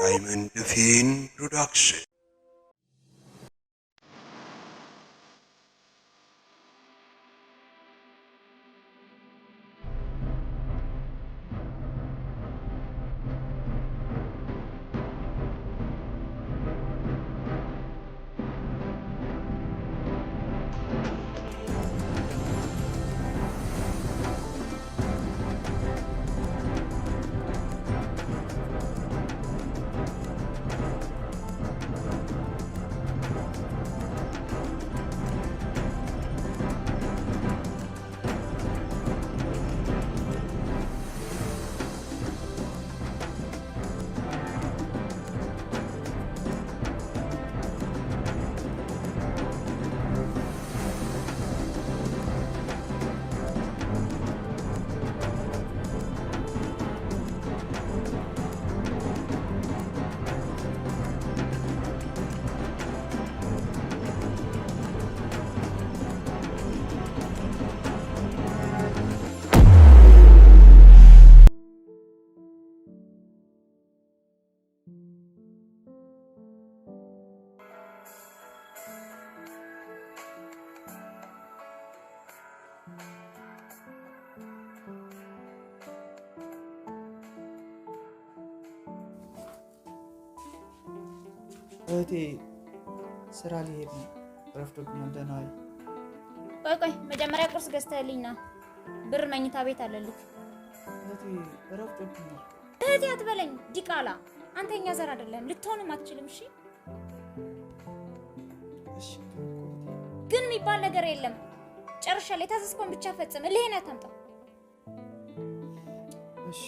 Diamond Fin Production. እህቴ ስራ ሊሄድ ነው፣ ረፍዶብኛል። ደህና ዋይ። ቆይ ቆይ፣ መጀመሪያ ቁርስ ገዝተህልኝ ና። ብር መኝታ ቤት አለልክ። እህቴ ረፍዶብኛል። እህቴ አትበለኝ ዲቃላ። አንተ የኛ ዘር አይደለም፣ ልትሆንም አትችልም። እሺ እሺ ግን እኮ እህቴ ግን የሚባል ነገር የለም። ጨርሻለሁ። የታዘዝከውን ብቻ ፈጽም። እልህን አታምጣው። እሺ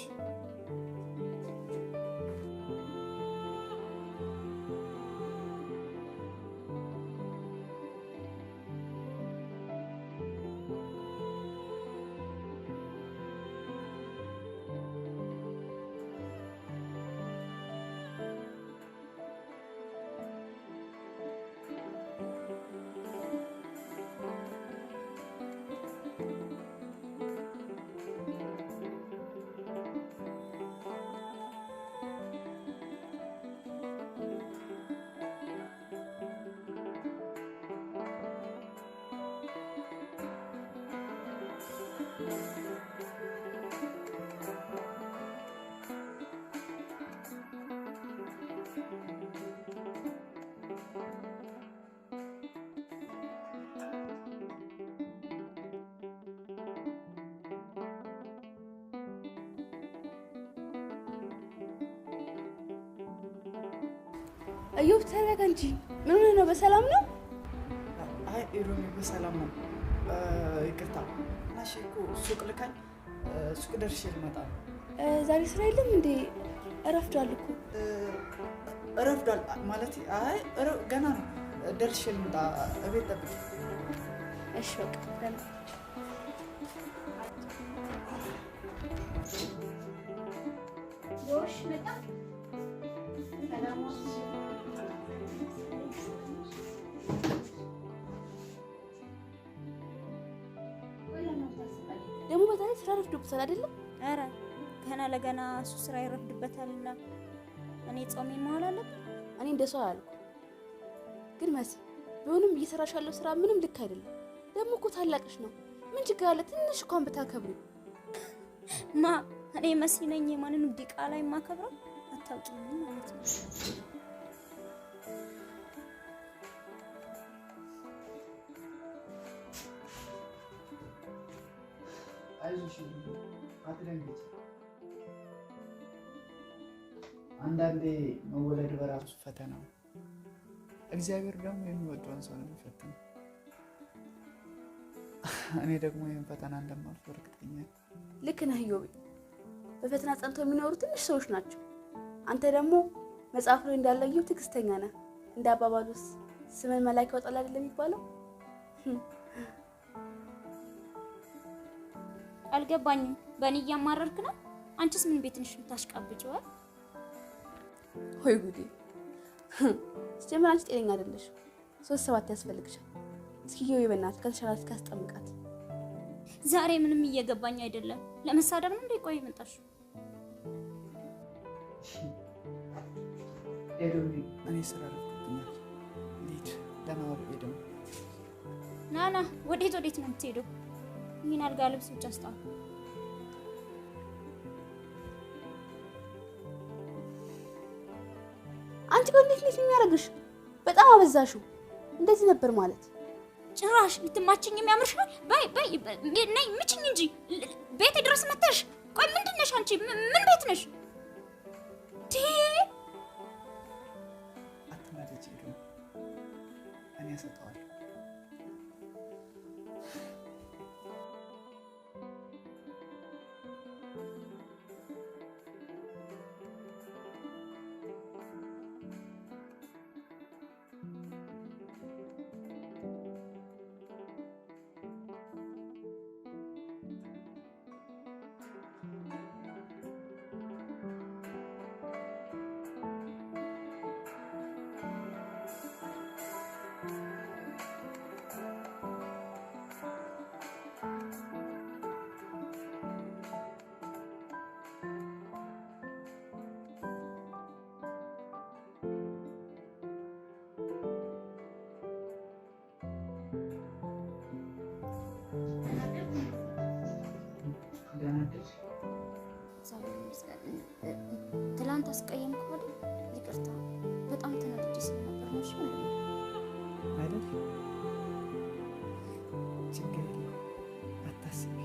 እዮብ ተረጋጋ እንጂ። ምን ሆነህ ነው? በሰላም ነው? አይ ሮሚ በሰላም ነው። ይቅርታ ናሽ እኮ ሱቅ ልካኝ ሱቅ ደርሼ ልመጣ ነው። ዛሬ ስራ የለም እንዴ? እረፍዷል እኮ። እረፍዷል ማለት? አይ ገና ነው። ደርሼ ልምጣ። እቤት ጠብቂ። እሺ በቃ ደህና። ጎሽ መጣ። ደግሞ በዛ ላይ ስራ ረፍዶብታል አይደለም? ኧረ ገና ለገና እሱ ስራ ይረፍድበታልና እኔ ጾሜ መዋል አለብኝ። እኔ እንደ ሰው አያልኩም፣ ግን መሲ ቢሆንም እየሰራሽ ያለው ስራ ምንም ልክ አይደለም። ደግሞ እኮ ታላቅሽ ነው። ምን ችግር አለ ትንሽ እንኳን ብታከብሪ? ማ እኔ መሲ ነኝ የማንንም ዲቃላ የማከብረው? አታውቂኝም ማለት ነው። አይዞሽ አትደንግጪ። አንዳንዴ መወለድ በራሱ ፈተና ነው። እግዚአብሔር ደግሞ የሚወደውን ሰው ነው የሚፈትነው። እኔ ደግሞ ይህን ፈተና እንደማልፍ እርግጠኛ ነኝ። ልክ ነህ እዮቤ። በፈተና ጸንተው የሚኖሩ ትንሽ ሰዎች ናቸው። አንተ ደግሞ መጽሐፍ ላይ እንዳለየው ትዕግስተኛ ነህ። እንደ አባባሉስ ስምን መላክ ያወጣል አይደለም የሚባለው? አልገባኝም። በእኔ እያማረርክ ነው? አንቺስ ምን ቤት ነሽ የምታሽቃብጪው? ወይ ጉዴ! ሲጀምር አንቺ ጤነኛ አይደለሽም። 3 7 ያስፈልግሻል። እስኪ እዮቤ በእናትህ ከተሻላት ካስጠምቃት። ዛሬ ምንም እየገባኝ አይደለም። ለመሳደብ ነው እንዴ? ቆይ የመጣሽው? ኤዶሚ፣ እኔ ስራ ረፍዶብኛል። ልሂድ። ደህና ዋሉ ኤዶሚ። ና ና፣ ወዴት ወዴት ነው የምትሄደው? ይህን አልጋ ልብስ ብቻ ስጠው። አንቺ ግን እንዴት እንዴት ነው የሚያደርግሽ? በጣም አበዛሽው። እንደዚህ ነበር ማለት ጭራሽ ልትማችኝ የሚያምርሻል። በይ በይ ነይ ምችኝ እንጂ ቤቴ ድረስ መተሽ። ቆይ ምንድን ነሽ አንቺ? ምን ቤት ነሽ? አትናደጂ ኤዶሚ፣ እኔ እሰጠዋለሁ። ደህና አደርሽ? ትላንት አስቀየምኩ አይደል? ይቅርታ፣ በጣም ተናድጄ ስለነበር ነው። እሺ አይደል? ችግር የለውም፣ አታስቢ።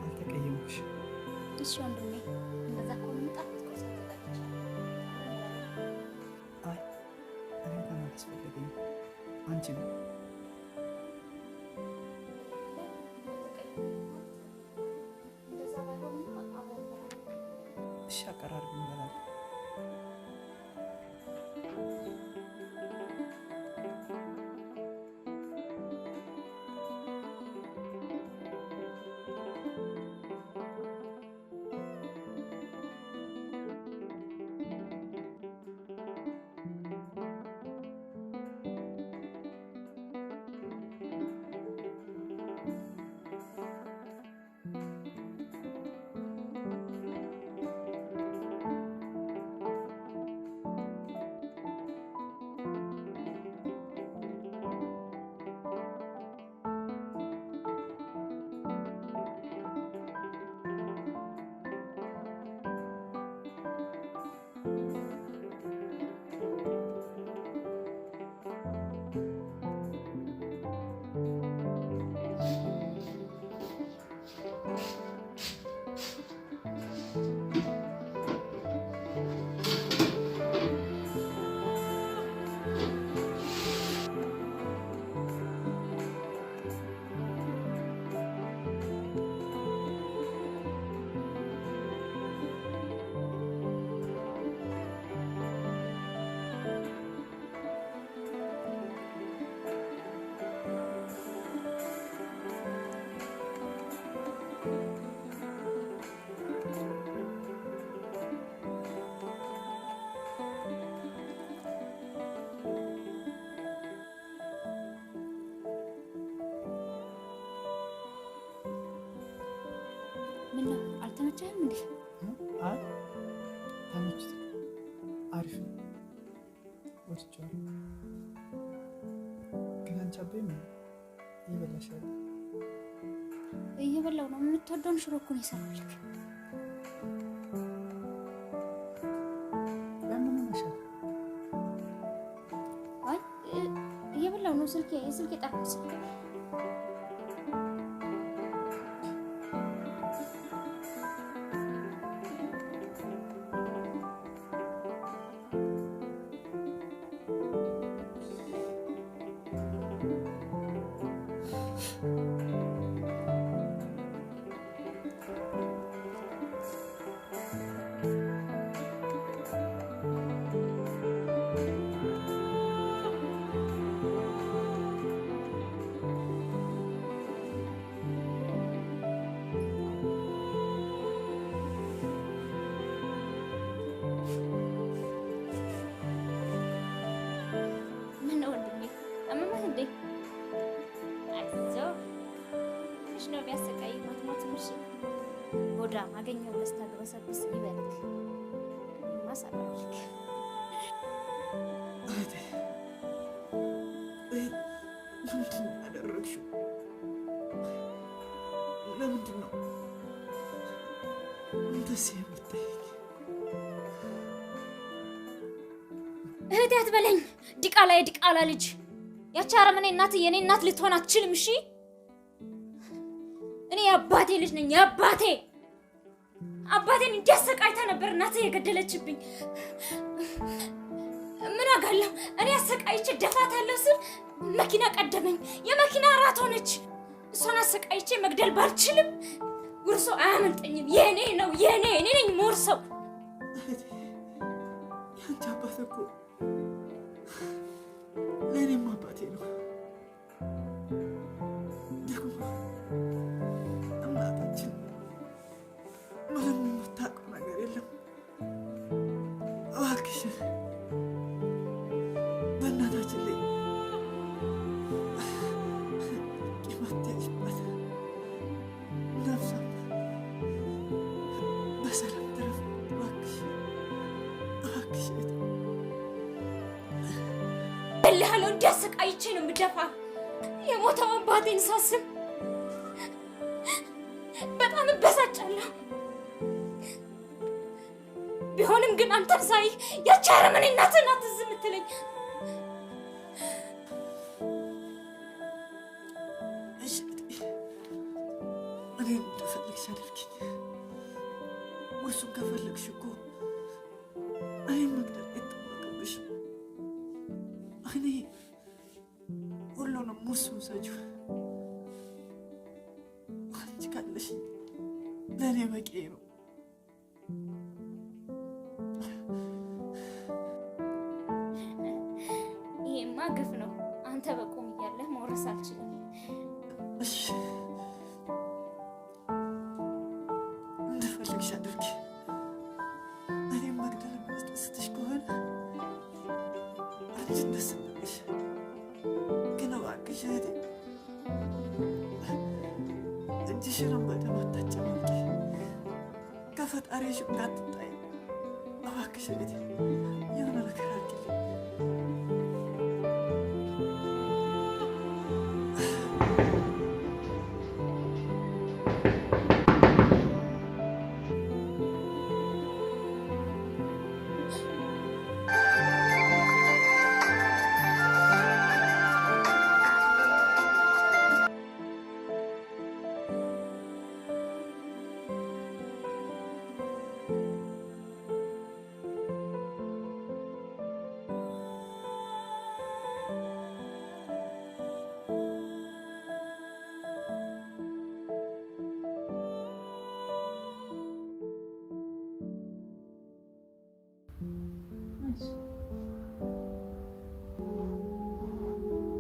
አልተቀየምኩሽም። እሺ ወንድሜ፣ እንደዛ ከሆነ ጣፍጥ ቁርስ አዘጋጅቼ። አይ እኔ እንኳን አላስፈለገኝም። አንቺ ነው። እንደዛ ባይሆንማ አብረን እንበላለን። እሺ አቀራርቢ እንበላለን። ምነው አልተመቸህም እንዴ? አይ ተመችቶ አሪፍ ነው፣ ወድጄዋለሁ። ግን አንቺ አበይም እየበላሽ ያለ እየበላው ነው። የምትወደውን ሽሮ እኮ ነው የሰራሁልህ። ለምን ሆነሻል? አይ እየበላው ነው። ስልኬ የስልኬ ጠፋ። ስልኬ ምን ነው ወንድሜ አመመህ እንዴ? አይዞህ፣ ትንሽ ነው ቢያሰቃይህ አትሞትም። እሺ ጎዳም አገኘው ብለህ ስታግበሰብስ ይበልክ። ሰራሁልህ። እህቴ ምንድን ነው ያደረግሽው? ለምንድን ነው እንደዚህ የምትጠይቂ? እህቴ አትበለኝ። ዲቃላ የዲቃላ ልጅ። ያቺ አረመኔ እናት የኔ እናት ልትሆን አትችልም። እሺ እኔ የአባቴ ልጅ ነኝ። የአባቴ አባቴን እንዲያሰቃይታ ነበር እናትህ የገደለችብኝ። ምን ዋጋ አለው? እኔ አሰቃይቼ ደፋታለሁ ስል መኪና ቀደመኝ። የመኪና እራት ሆነች። እሷን አሰቃይቼ መግደል ባልችልም ውርሶ አያመልጠኝም። የኔ ነው የኔ፣ እኔ ነኝ የምወርሰው። እህቴ የአንቺ አባት እኮ ለእኔም አባቴ ነው። ደግሞ እናታችን ምንም የምታውቀው ነገር የለም። እባክሽን በእናታችን ላይ ቂም አትያዥባት። ነፍሷን በሰላም ትረፍ። እባክሽ እባክሽ እህቴ። እልሃለሁ። እንዲያሰቃይቼ ነው የምደፋ። የሞተው አባቴን ሳስብ በጣም እበሳጫለሁ። ቢሆንም ግን አንተን ሳይ ያቺ አረመኔ እናትህ ናት ትዝ የምትለኝ። እሺ እህቴ፣ እኔን እንደፈለግሽ አድርጊኝ። ውርሱን ከፈለግሽ እኮ እኔን መግደል አይጠበቅብሽም። እኔ ሁሉንም ውርሱን ውሰጂው። አንቺ ካለሽኝ ለእኔ በቂ ነው። ይሄማ ግፍ ነው። አንተ በቁም እያለህ መውረስ አልችልም። እሺ እንደፈለግሽ አድርጊ። እኔም መግደል የሚያስደስትሽ ከሆነ አንቺን ደስ እንዳለሽ። ግን እባክሽ እህቴ እጅሽንም በደም አታጨማልቂ፣ ከፈጣሪሽም ጋር አትጣይ። እባክሽ እህቴ የሆነ ነገር አድርጊልኝ።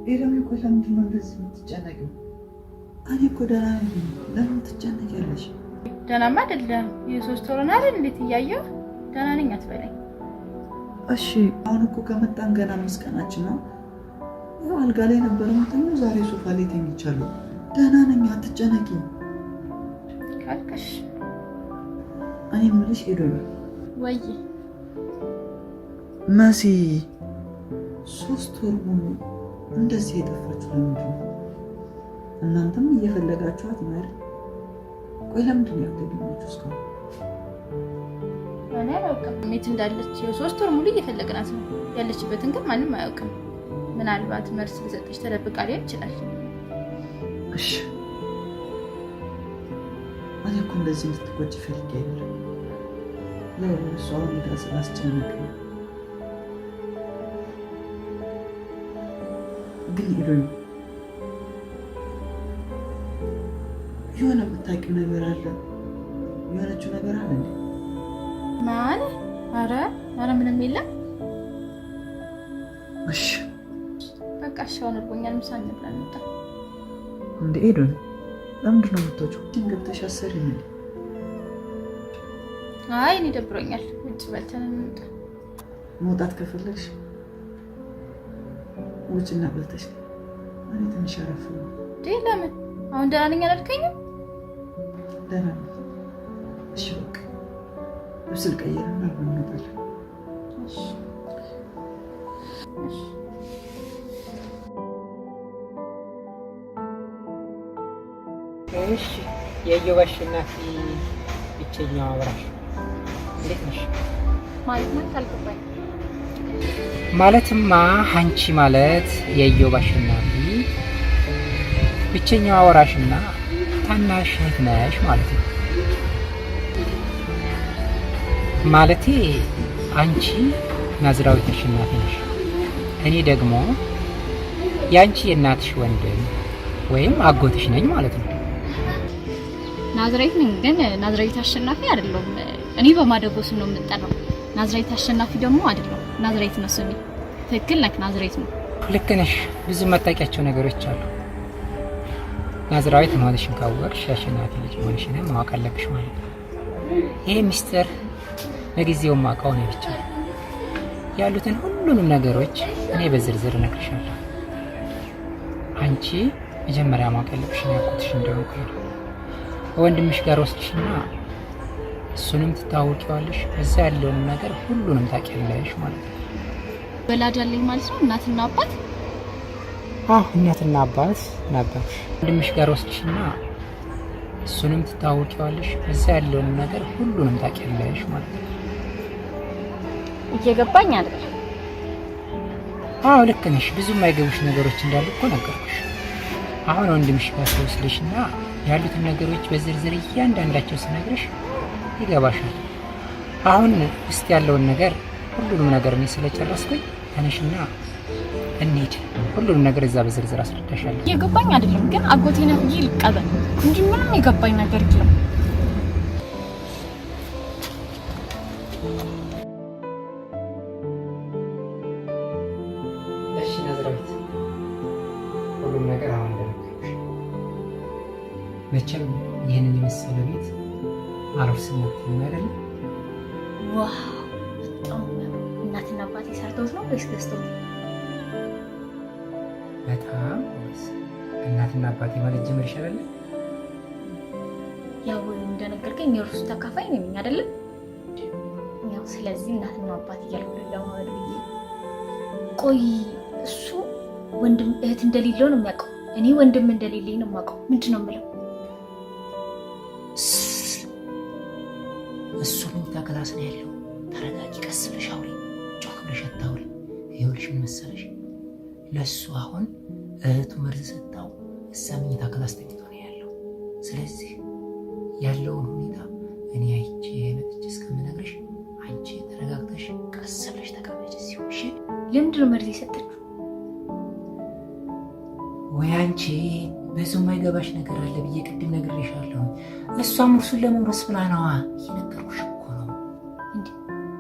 ኤደም እኮ ለምንድን ነው እንደዚህ የምትጨነቂው? እኔ እኮ ደህና ነኝ። ለምን ትጨነቂያለሽ? ደህናማ አይደለም። የሶስት ወር አይደል? እንዴት እያየሁ ደህና ነኝ አትበለኝ። እሺ አሁን እኮ ከመጣን ገና 5 ቀናችን ነው። ያው አልጋ ላይ ነበር የምተኛው፣ ዛሬ ሶፋ ላይ ተኝቻለሁ። ደህና ነኝ፣ አትጨነቂ። ካልከሽ እኔ የምልሽ ኤዶም ወይ መሲ 3 ወር ሙሉ እንደዚህ የጠፋችሁ ለምንድን ነው? እናንተም እየፈለጋችኋት ነው አይደል? ቆይ ለምንድን ነው ያልተገኘችው እስካሁን? እኔ አላውቅም የት እንዳለች። የ3 ወር ሙሉ እየፈለግናት ነው። ያለችበትን ግን ማንም አያውቅም። ምናልባት መርስ ስለሰጠች ተደብቃ ሊሆን ይችላል። እሺ እኔ እኮ እንደዚህ እንድትቆጪ ፈልጌ አይደለም። ያው እሷ ሁኔታ ስላስጨነቀኝ ነው። ግን ኢሎኝ የሆነ የምታውቂው ነገር አለ? የሆነችው ነገር አለ እንዴ? ማን? አረ አረ ምንም የለም። እሺ በቃ እሺ፣ አሁን እርቦኛል። ምሳ እንብላ እንውጣ። እንዴ ኤዶን ለምንድን ነው የምትወጪው? ገብተሽ አሰሪም እንዴ? አይ እኔ ደብሮኛል። ውጭ በልተን እንውጣ። መውጣት ከፈለግሽ ውጭና በልተሽ እኔ ትንሽ አረፍ ነው። እንዴ ለምን አሁን ደህና ነኝ አላልከኝም? ደህና ነኝ። እሺ በቃ ልብስ ልቀይርና አብረን እንወጣለን። እሺ እሺ። እሺ የኢዮብ አሸናፊ ብቸኛዋ አብራሽ እንዴት ነሽ? ማለት ማለት አልገባኝም። ማለትማ አንቺ ማለት የኢዮብ አሸናፊ ብቸኛዋ ወራሽና ታናሽ እህት ነሽ ማለት ነው። ማለቴ አንቺ ናዝራዊት አሸናፊ ነሽ፣ እኔ ደግሞ የአንቺ የእናትሽ ወንድም ወይም አጎትሽ ነኝ ማለት ነው። ናዝራዊት ነኝ፣ ግን ናዝራዊት አሸናፊ አይደለሁም። እኔ በማደጎ ስም ነው የምጠራው። ናዝራዊት አሸናፊ ደግሞ አይደለሁም። ናዝራዊት ነው ስሜ። ትክክል ነህ፣ ናዝራዊት ነው። ልክ ነሽ። ብዙ የማታውቂያቸው ነገሮች አሉ። ናዝራዊት መሆንሽን ካወቅሽ የአሸናፊ ልጅ መሆንሽን ማወቅ አለብሽ ማለት ነው። ይህ ሚስጥር ለጊዜው ማውቀው እኔ ብቻ ነው። ያሉትን ሁሉንም ነገሮች እኔ በዝርዝር እነግርሻለሁ። አንቺ መጀመሪያ ማወቅ ያለብሽ እኔ አጎትሽ እንደሆንኩ ነው። ከወንድምሽ ጋር ወስድሽና እሱንም ትታወቂዋለሽ። እዛ ያለውን ነገር ሁሉንም ታውቂያለሽ ማለት ነው። ወላጅ አለኝ ማለት ነው? እናትና አባት? አዎ፣ እናትና አባት ነበሩሽ። ወንድምሽ ጋር ወስድሽና እሱንም ትታወቂዋለሽ። እዛ ያለውን ነገር ሁሉንም ታውቂያለሽ ማለት ነው። እየገባኝ አይደለም። አዎ ልክ ነሽ። ብዙ የማይገቡሽ ነገሮች እንዳሉ እኮ ነገርኩሽ። አሁን ወንድምሽ ጋር ትወስድሽና ያሉትን ነገሮች በዝርዝር እያንዳንዳቸው ስነግርሽ ይገባሻል። አሁን ውስጥ ያለውን ነገር ሁሉንም ነገር እኔ ስለጨረስኩኝ ተነሽና እንሂድ። ሁሉንም ነገር እዛ በዝርዝር አስረዳሻለሁ። እየገባኝ አይደለም፣ ግን አጎቴ ነህ ብዬ ልቀበል እንጂ ምንም የገባኝ ነገር የለም። እሺ ናዝራዊት፣ ሁሉም ነገር አሁን እንደነገርኩሽ። መቼም ይህንን የመሰለ ቤት አልወርስም አትይም አይደለም? Wow፣ በጣም የሚያምር። እናትና አባቴ ሰርተውት ነው ወይስ ገዝተውት? በጣም ጎበዝ። እናትና አባቴ ማለት ጀመርሽ አይደለ? ያው እንደነገርከኝ የእርሱ ተካፋይ ነኝ አይደለም? ያው ስለዚህ እናትና አባት እያልኩ ለማወድ ብዬ። ቆይ እሱ ወንድም እህት እንደሌለው ነው የሚያውቀው። እኔ ወንድም እንደሌለኝ ነው የማውቀው። ምንድን ነው የምለው? እሱ መኝታ class ነው ያለው። ተረጋጊ፣ ቀስ ብለሽ አውሪ፣ ጮክ ብለሽ አታውሪ። ይኸውልሽ ምን መሰለሽ፣ ለእሱ አሁን እህቱ መርዝ ሰጥታው እዛ መኝታ class ተኝቶ ነው ያለው። ስለዚህ ያለውን ሁኔታ እኔ አይቼ መጥቼ እስከምነግርሽ አንቺ ተረጋግተሽ ቀስ ብለሽ ተቀመጪ እዚሁ፣ እሺ? ለምንድን ነው መርዝ የሰጠችው? ወይ አንቺ ብዙ የማይገባሽ ነገር አለ ብዬ ቅድም ነግሬሻለሁ። እሷም እርሱን ለመውረስ ብላ ነዋ። እየነገርኩሽ እኮ ነው። እንዴ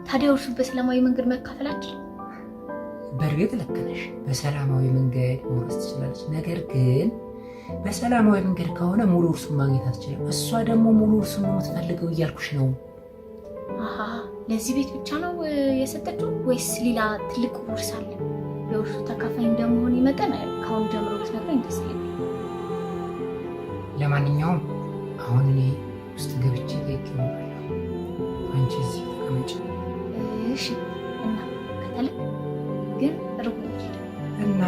ታዲያ እርሱን በሰላማዊ መንገድ መካፈል አትችልም? በእርግጥ ልክ ነሽ፣ በሰላማዊ መንገድ መውረስ ትችላለች። ነገር ግን በሰላማዊ መንገድ ከሆነ ሙሉ እርሱን ማግኘት አትችልም። እሷ ደግሞ ሙሉ እርሱን ነው የምትፈልገው እያልኩሽ ነው። አሃ፣ ለዚህ ቤት ብቻ ነው የሰጠችው ወይስ ሌላ ትልቅ ውርስ አለ? የውርሱ ተካፋይ እንደመሆን መጠን ከአሁን ጀምሮ ብትነግረኝ ደስ ይለኛል። ለማንኛውም አሁን እኔ ውስጥ ገብቼ ጠይቄ እመጣለሁ። አንቺ እዚህ ተቀመጪ። እሺ። እና ከተልክ ግን ርቦኛል። እና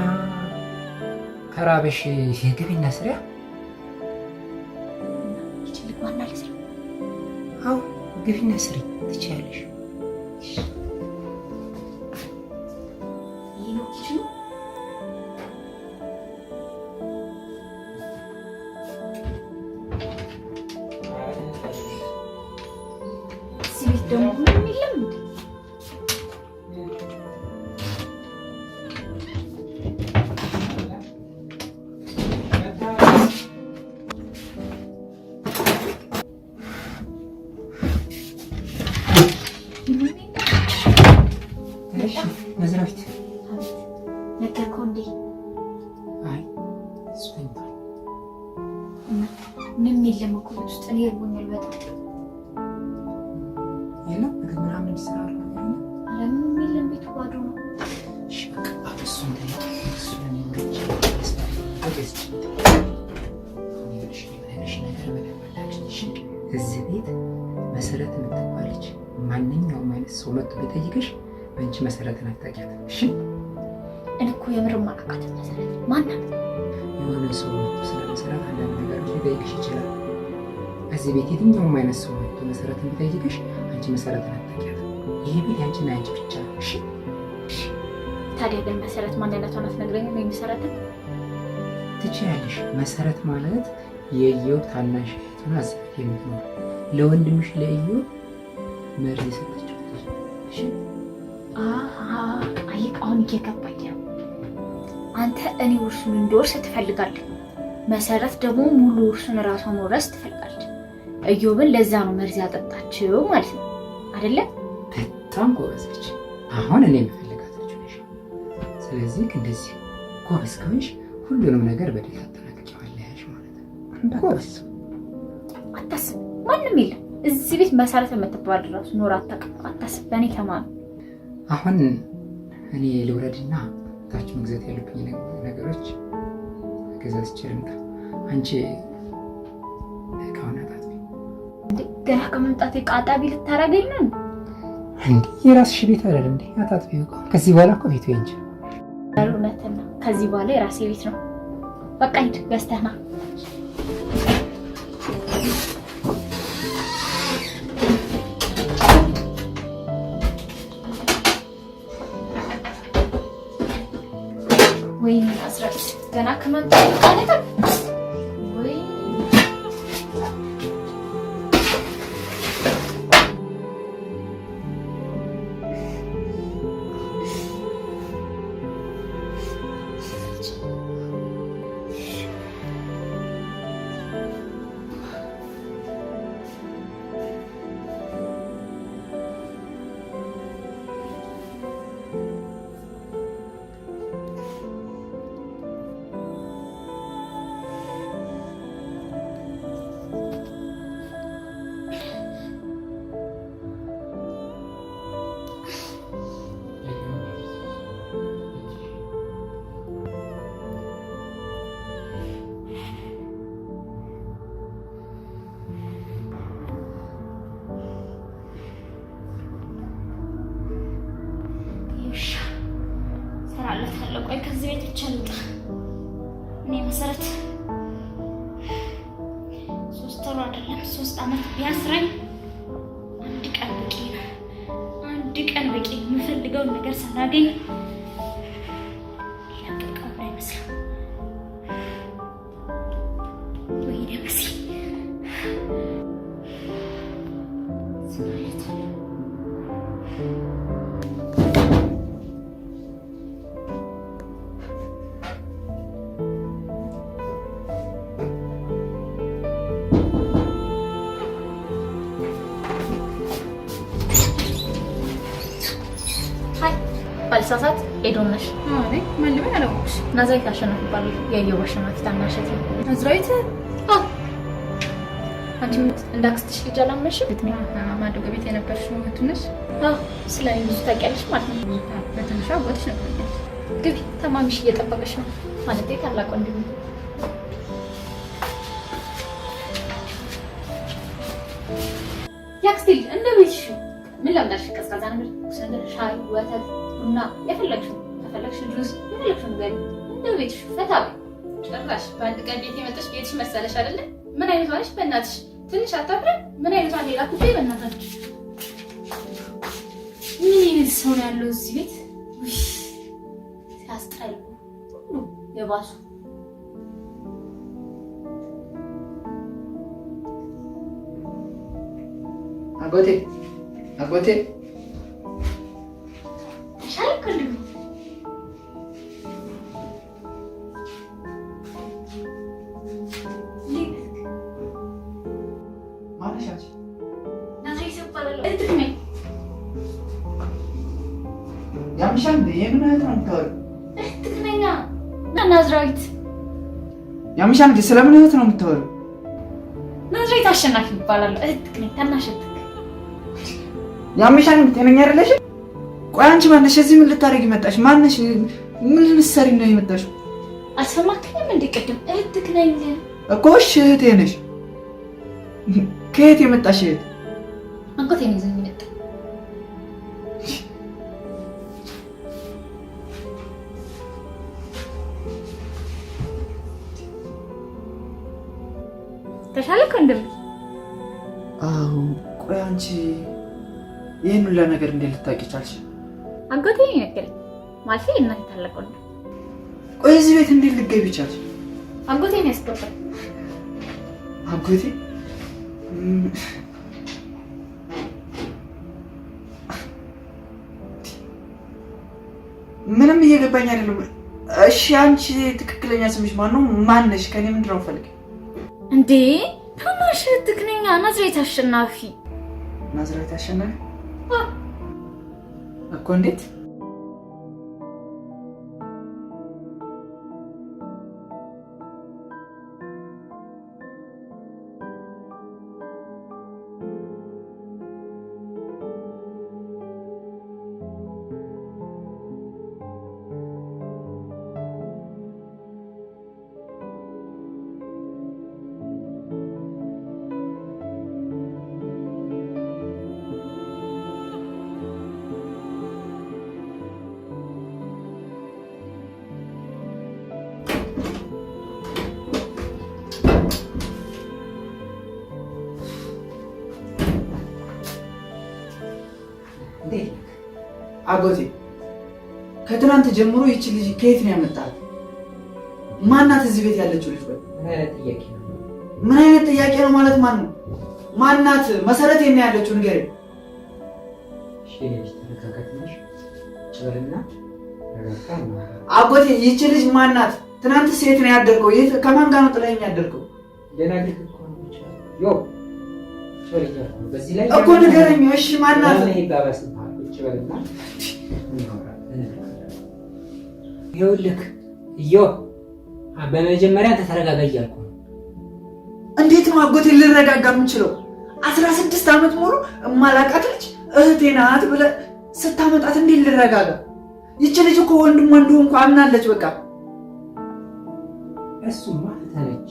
ከራበሽ ግቢና ስሪያ። እና ይችል ልግባና ልስራ። አዎ ግቢና ስሪ፣ ትችያለሽ። ይሄ ነው kitchen ኑ። እዚህ ቤት ደግሞ ምንም የለም እንዴ? ምንም የለም። እሺ ናዝራዊት። አቤት። ነገርከው እንዴ? አይ እሱ ተኝቷል። እና ምንም የለም እኮ ቤት ውስጥ። እኔ እርቦኛል በጣም። የለም ምግብ ምናምን የሚሰራ ነገር የለም? ኧረ ምንም የለም፣ ቤቱ ባዶ ነው። እሺ በቃ አሁን እሱን ተይው። እሱን እኔ ወርጄ ወደዚህ አሁን ይኸውልሽ እኔ የምነግርሽ ነገር በደንብ አላግኝ፣ እሺ? እዚህ ቤት መሰረት የምትባል ልጅ ማንኛውም አይነት ሰው መጥቶ ቢጠይቅሽ አንቺ መሰረትን አታውቂያትም። እሺ እኔ እኮ የምር አላውቃትም። መሰረት ማናት? የሆነ ሰው መጥቶ ስለ መሰረት አንዳንድ ነገሮች ሊጠይቅሽ ይችላል። እዚህ ቤት የትኛውም አይነት ሰው መጥቶ መሰረትን ቢጠይቅሽ አንቺ መሰረትን አታውቂያትም። ይሄ ቤት ያንቺና ያንቺ ብቻ ነው። እሺ ታዲያ ግን መሰረት ማንነቷን አትነግረኝም? ወይ መሰረትን ትችያለሽ። መሰረት ማለት የኢዮብ ታናሽ እህት ሆና እዚህ ቤት የምትኖር ለወንድምሽ ለኢዮብ መርዝ የሰጠችው ልጅ። እሺ አይ አሁን እየገባኝ ነው። አንተ እኔ ውርሱን እንድወርስ ትፈልጋለህ። መሰረት ደግሞ ሙሉ ውርሱን እራሷ መውረስ ትፈልጋለች። ኢዮብን ለዛ ነው መርዝ ያጠጣችው ማለት ነው አይደለ? በጣም ጎበዝ ልጅ። አሁን እኔ የምፈልጋት ልጅ ነሽ። ስለዚህ እንደዚህ ጎበዝ ከሆንሽ ሁሉንም ነገር በድል ታጠናቅቂዋለሽ ማለት ነው። ጎበዝ አታስብ፣ ማንም የለም እዚህ ቤት መሰረት የምትባል እራሱ ኖር አታውቅም። አታስብ፣ በእኔ ተማመን። አሁን እኔ ልውረድና ታች መግዛት ያለብኝ ነገሮች ገዛዝቼ ልምጣ። አንቺ እቃውን አጣጥቢ። ገና ከመምጣቴ ዕቃ አጣቢ ልታደርገኝ ነው እንዴ? የራስሽ ቤት አይደል እንዴ? አጣጥቢ እቃውን። ከዚህ በኋላ እኮ ቤቱ የአንቺ ነው። እውነትን ነው። ከዚህ በኋላ የራሴ ቤት ነው። በቃ ሂድ ገዝተህ ና። ወይኔ አስራት ገና ከመምጣቴ ዕቃ ልጠብ። ወይኔ እሰራለታለሁ። ቆይ ከዚህ ቤት ብቻ ልውጣ። እኔ መሰረት 3 ወር አይደለም 3 ዓመት ቢያስረኝ አንድ ቀን በቂ ነው። አንድ ቀን በቂ ነው። የምፈልገውን ነገር ሳላገኝ ለቅቀው እንዳይመስለው። ወይኔ መሲ ባልሳሳት ኤዶም ነሽ። አይ ማን ልበል አላወቅሽ። ናዝራዊት አሸናፊ እባላለሁ። የኢዮብ አሸናፊ ታናሽ እህት ነኝ። ናዝራዊት? አዎ። አንቺም እንደ አክስትሽ ልጅ አላመንሽም? ማዶ ቤት የነበርሽው እህቱ ነሽ? አዎ። ስለ እኔ ብዙ ታውቂያለሽ ማለት ነው። በትንሿ አጎትሽ ነግሮኛል። ግቢ፣ ተማሚሽ እየጠበቀሽ ነው። ማለቴ ታላቅ ወንድሜ። የአክስቴ ልጅ እንደ ቤትሽ ምን ላምጣልሽ? ቀዝቃዛ ነገር፣ ትኩስ ነገር፣ ሻይ፣ ወተት፣ ቡና የፈለግሽው ከፈለግሽ ጁስ የፈለግሽው ነገር እንደ ቤትሽ ፈታ በይ። ጭራሽ በአንድ ቀን ቤት የመጣሽ ቤትሽ መሰለሽ አይደለ? ምን አይነቷ ነሽ በእናትሽ? ትንሽ አታፍሪም? ምን አይነቷ ሌላ ኩቴ በእናታችሁ። ምን አይነት ሰው ነው ያለው እዚህ ቤት? ውይ ሲያስጠሉ ሁሉ የባሱ። አጎቴ አጎቴ ተሻለክ ወንድሜ? እንዴት ነህ? ማነሽ አንቺ? ናዝሬት እባላለሁ። እህትህ ነኝ። ያምሻል እንዴ? የምን እህት ነው የምታወሪው? እህትህ ነኝ። ናዝራዊት። ያምሻል እንዴ? ስለምን እህት ነው የምታወሪው? ናዝሬት አሸናፊ እባላለሁ። እህትህ ነኝ፣ ታናሽ እህትህ። ያምሻል እንዴ? ጤነኛ አይደለሽም? ቆይ አንቺ ማነሽ? እዚህ ምን ልታደርጊ መጣሽ? ማነሽ? ምን ልትሰሪ ነው የመጣሽው? አልሰማክኝም እንዴ ቅድም? እህትህ ነኝ እኮ። እሺ እህቴ ነሽ። ከየት የመጣሽ እህት? አጎቴ ነው ይዞኝ የመጣው። ተሻለክ ወንድም? አዎ። ቆይ አንቺ ይህን ሁላ ነገር እንዴት ልታውቂ ቻልሽ? አጎቴ ነው የነገረኝ። ማለቴ እናቴ ታላቅ ወንድም። ቆይ እዚህ ቤት እንዴት ልትገቢ ቻልሽ? አጎቴ ነው ያስገባኝ። አጎቴ? ምንም እየገባኝ አይደለም። እሺ አንቺ ትክክለኛ ስምሽ ማን ነው? ማን ነሽ? ከኔ ምንድን ነው ፈልግ? እንዴ ታናሽ እህትህ ነኝ፣ ናዝሬት አሸናፊ። ናዝሬት አሸናፊ እኮ እንዴት? አጎቴ ከትናንት ጀምሮ ይቺ ልጅ ከየት ነው ያመጣት? ማናት እዚህ ቤት ያለችው ልጅ? ወይ ምን አይነት ጥያቄ ነው? ምን አይነት ጥያቄ ነው ማለት ማን ነው? ማናት? መሰረት የት ነው ያለችው? ንገረኝ። እሺ ልጅ ተረጋጋ ትንሽ ጭበልና ተረጋጋ። አጎቴ ይቺ ልጅ ማናት? ትናንት የት ነው ያደርከው? የት ከማን ጋር ነው ጥለኸኝ ያደርከው? ልነግርህ እኮ ነው ብቻ ዮ ሶሪ እያልኩ ነው። በዚህ ላይ እኮ ንገረኝ። እሺ ማናት? ይባባስብሃል። ቁጭ በልና እናወራለን። ይኸውልህ እዮ በመጀመሪያ አንተ ተረጋጋ እያልኩ ነው። እንዴት ነው አጎቴ ልረጋጋ የምችለው? 16 ዓመት ሙሉ እማላውቃት ልጅ እህቴ ናት ብለህ ስታመጣት እንዴት ልረጋጋ? ይቺ ልጅ እኮ ወንድሟ እንደሆንኩ አምናለች። በቃ እሱማ እህትህ ነች።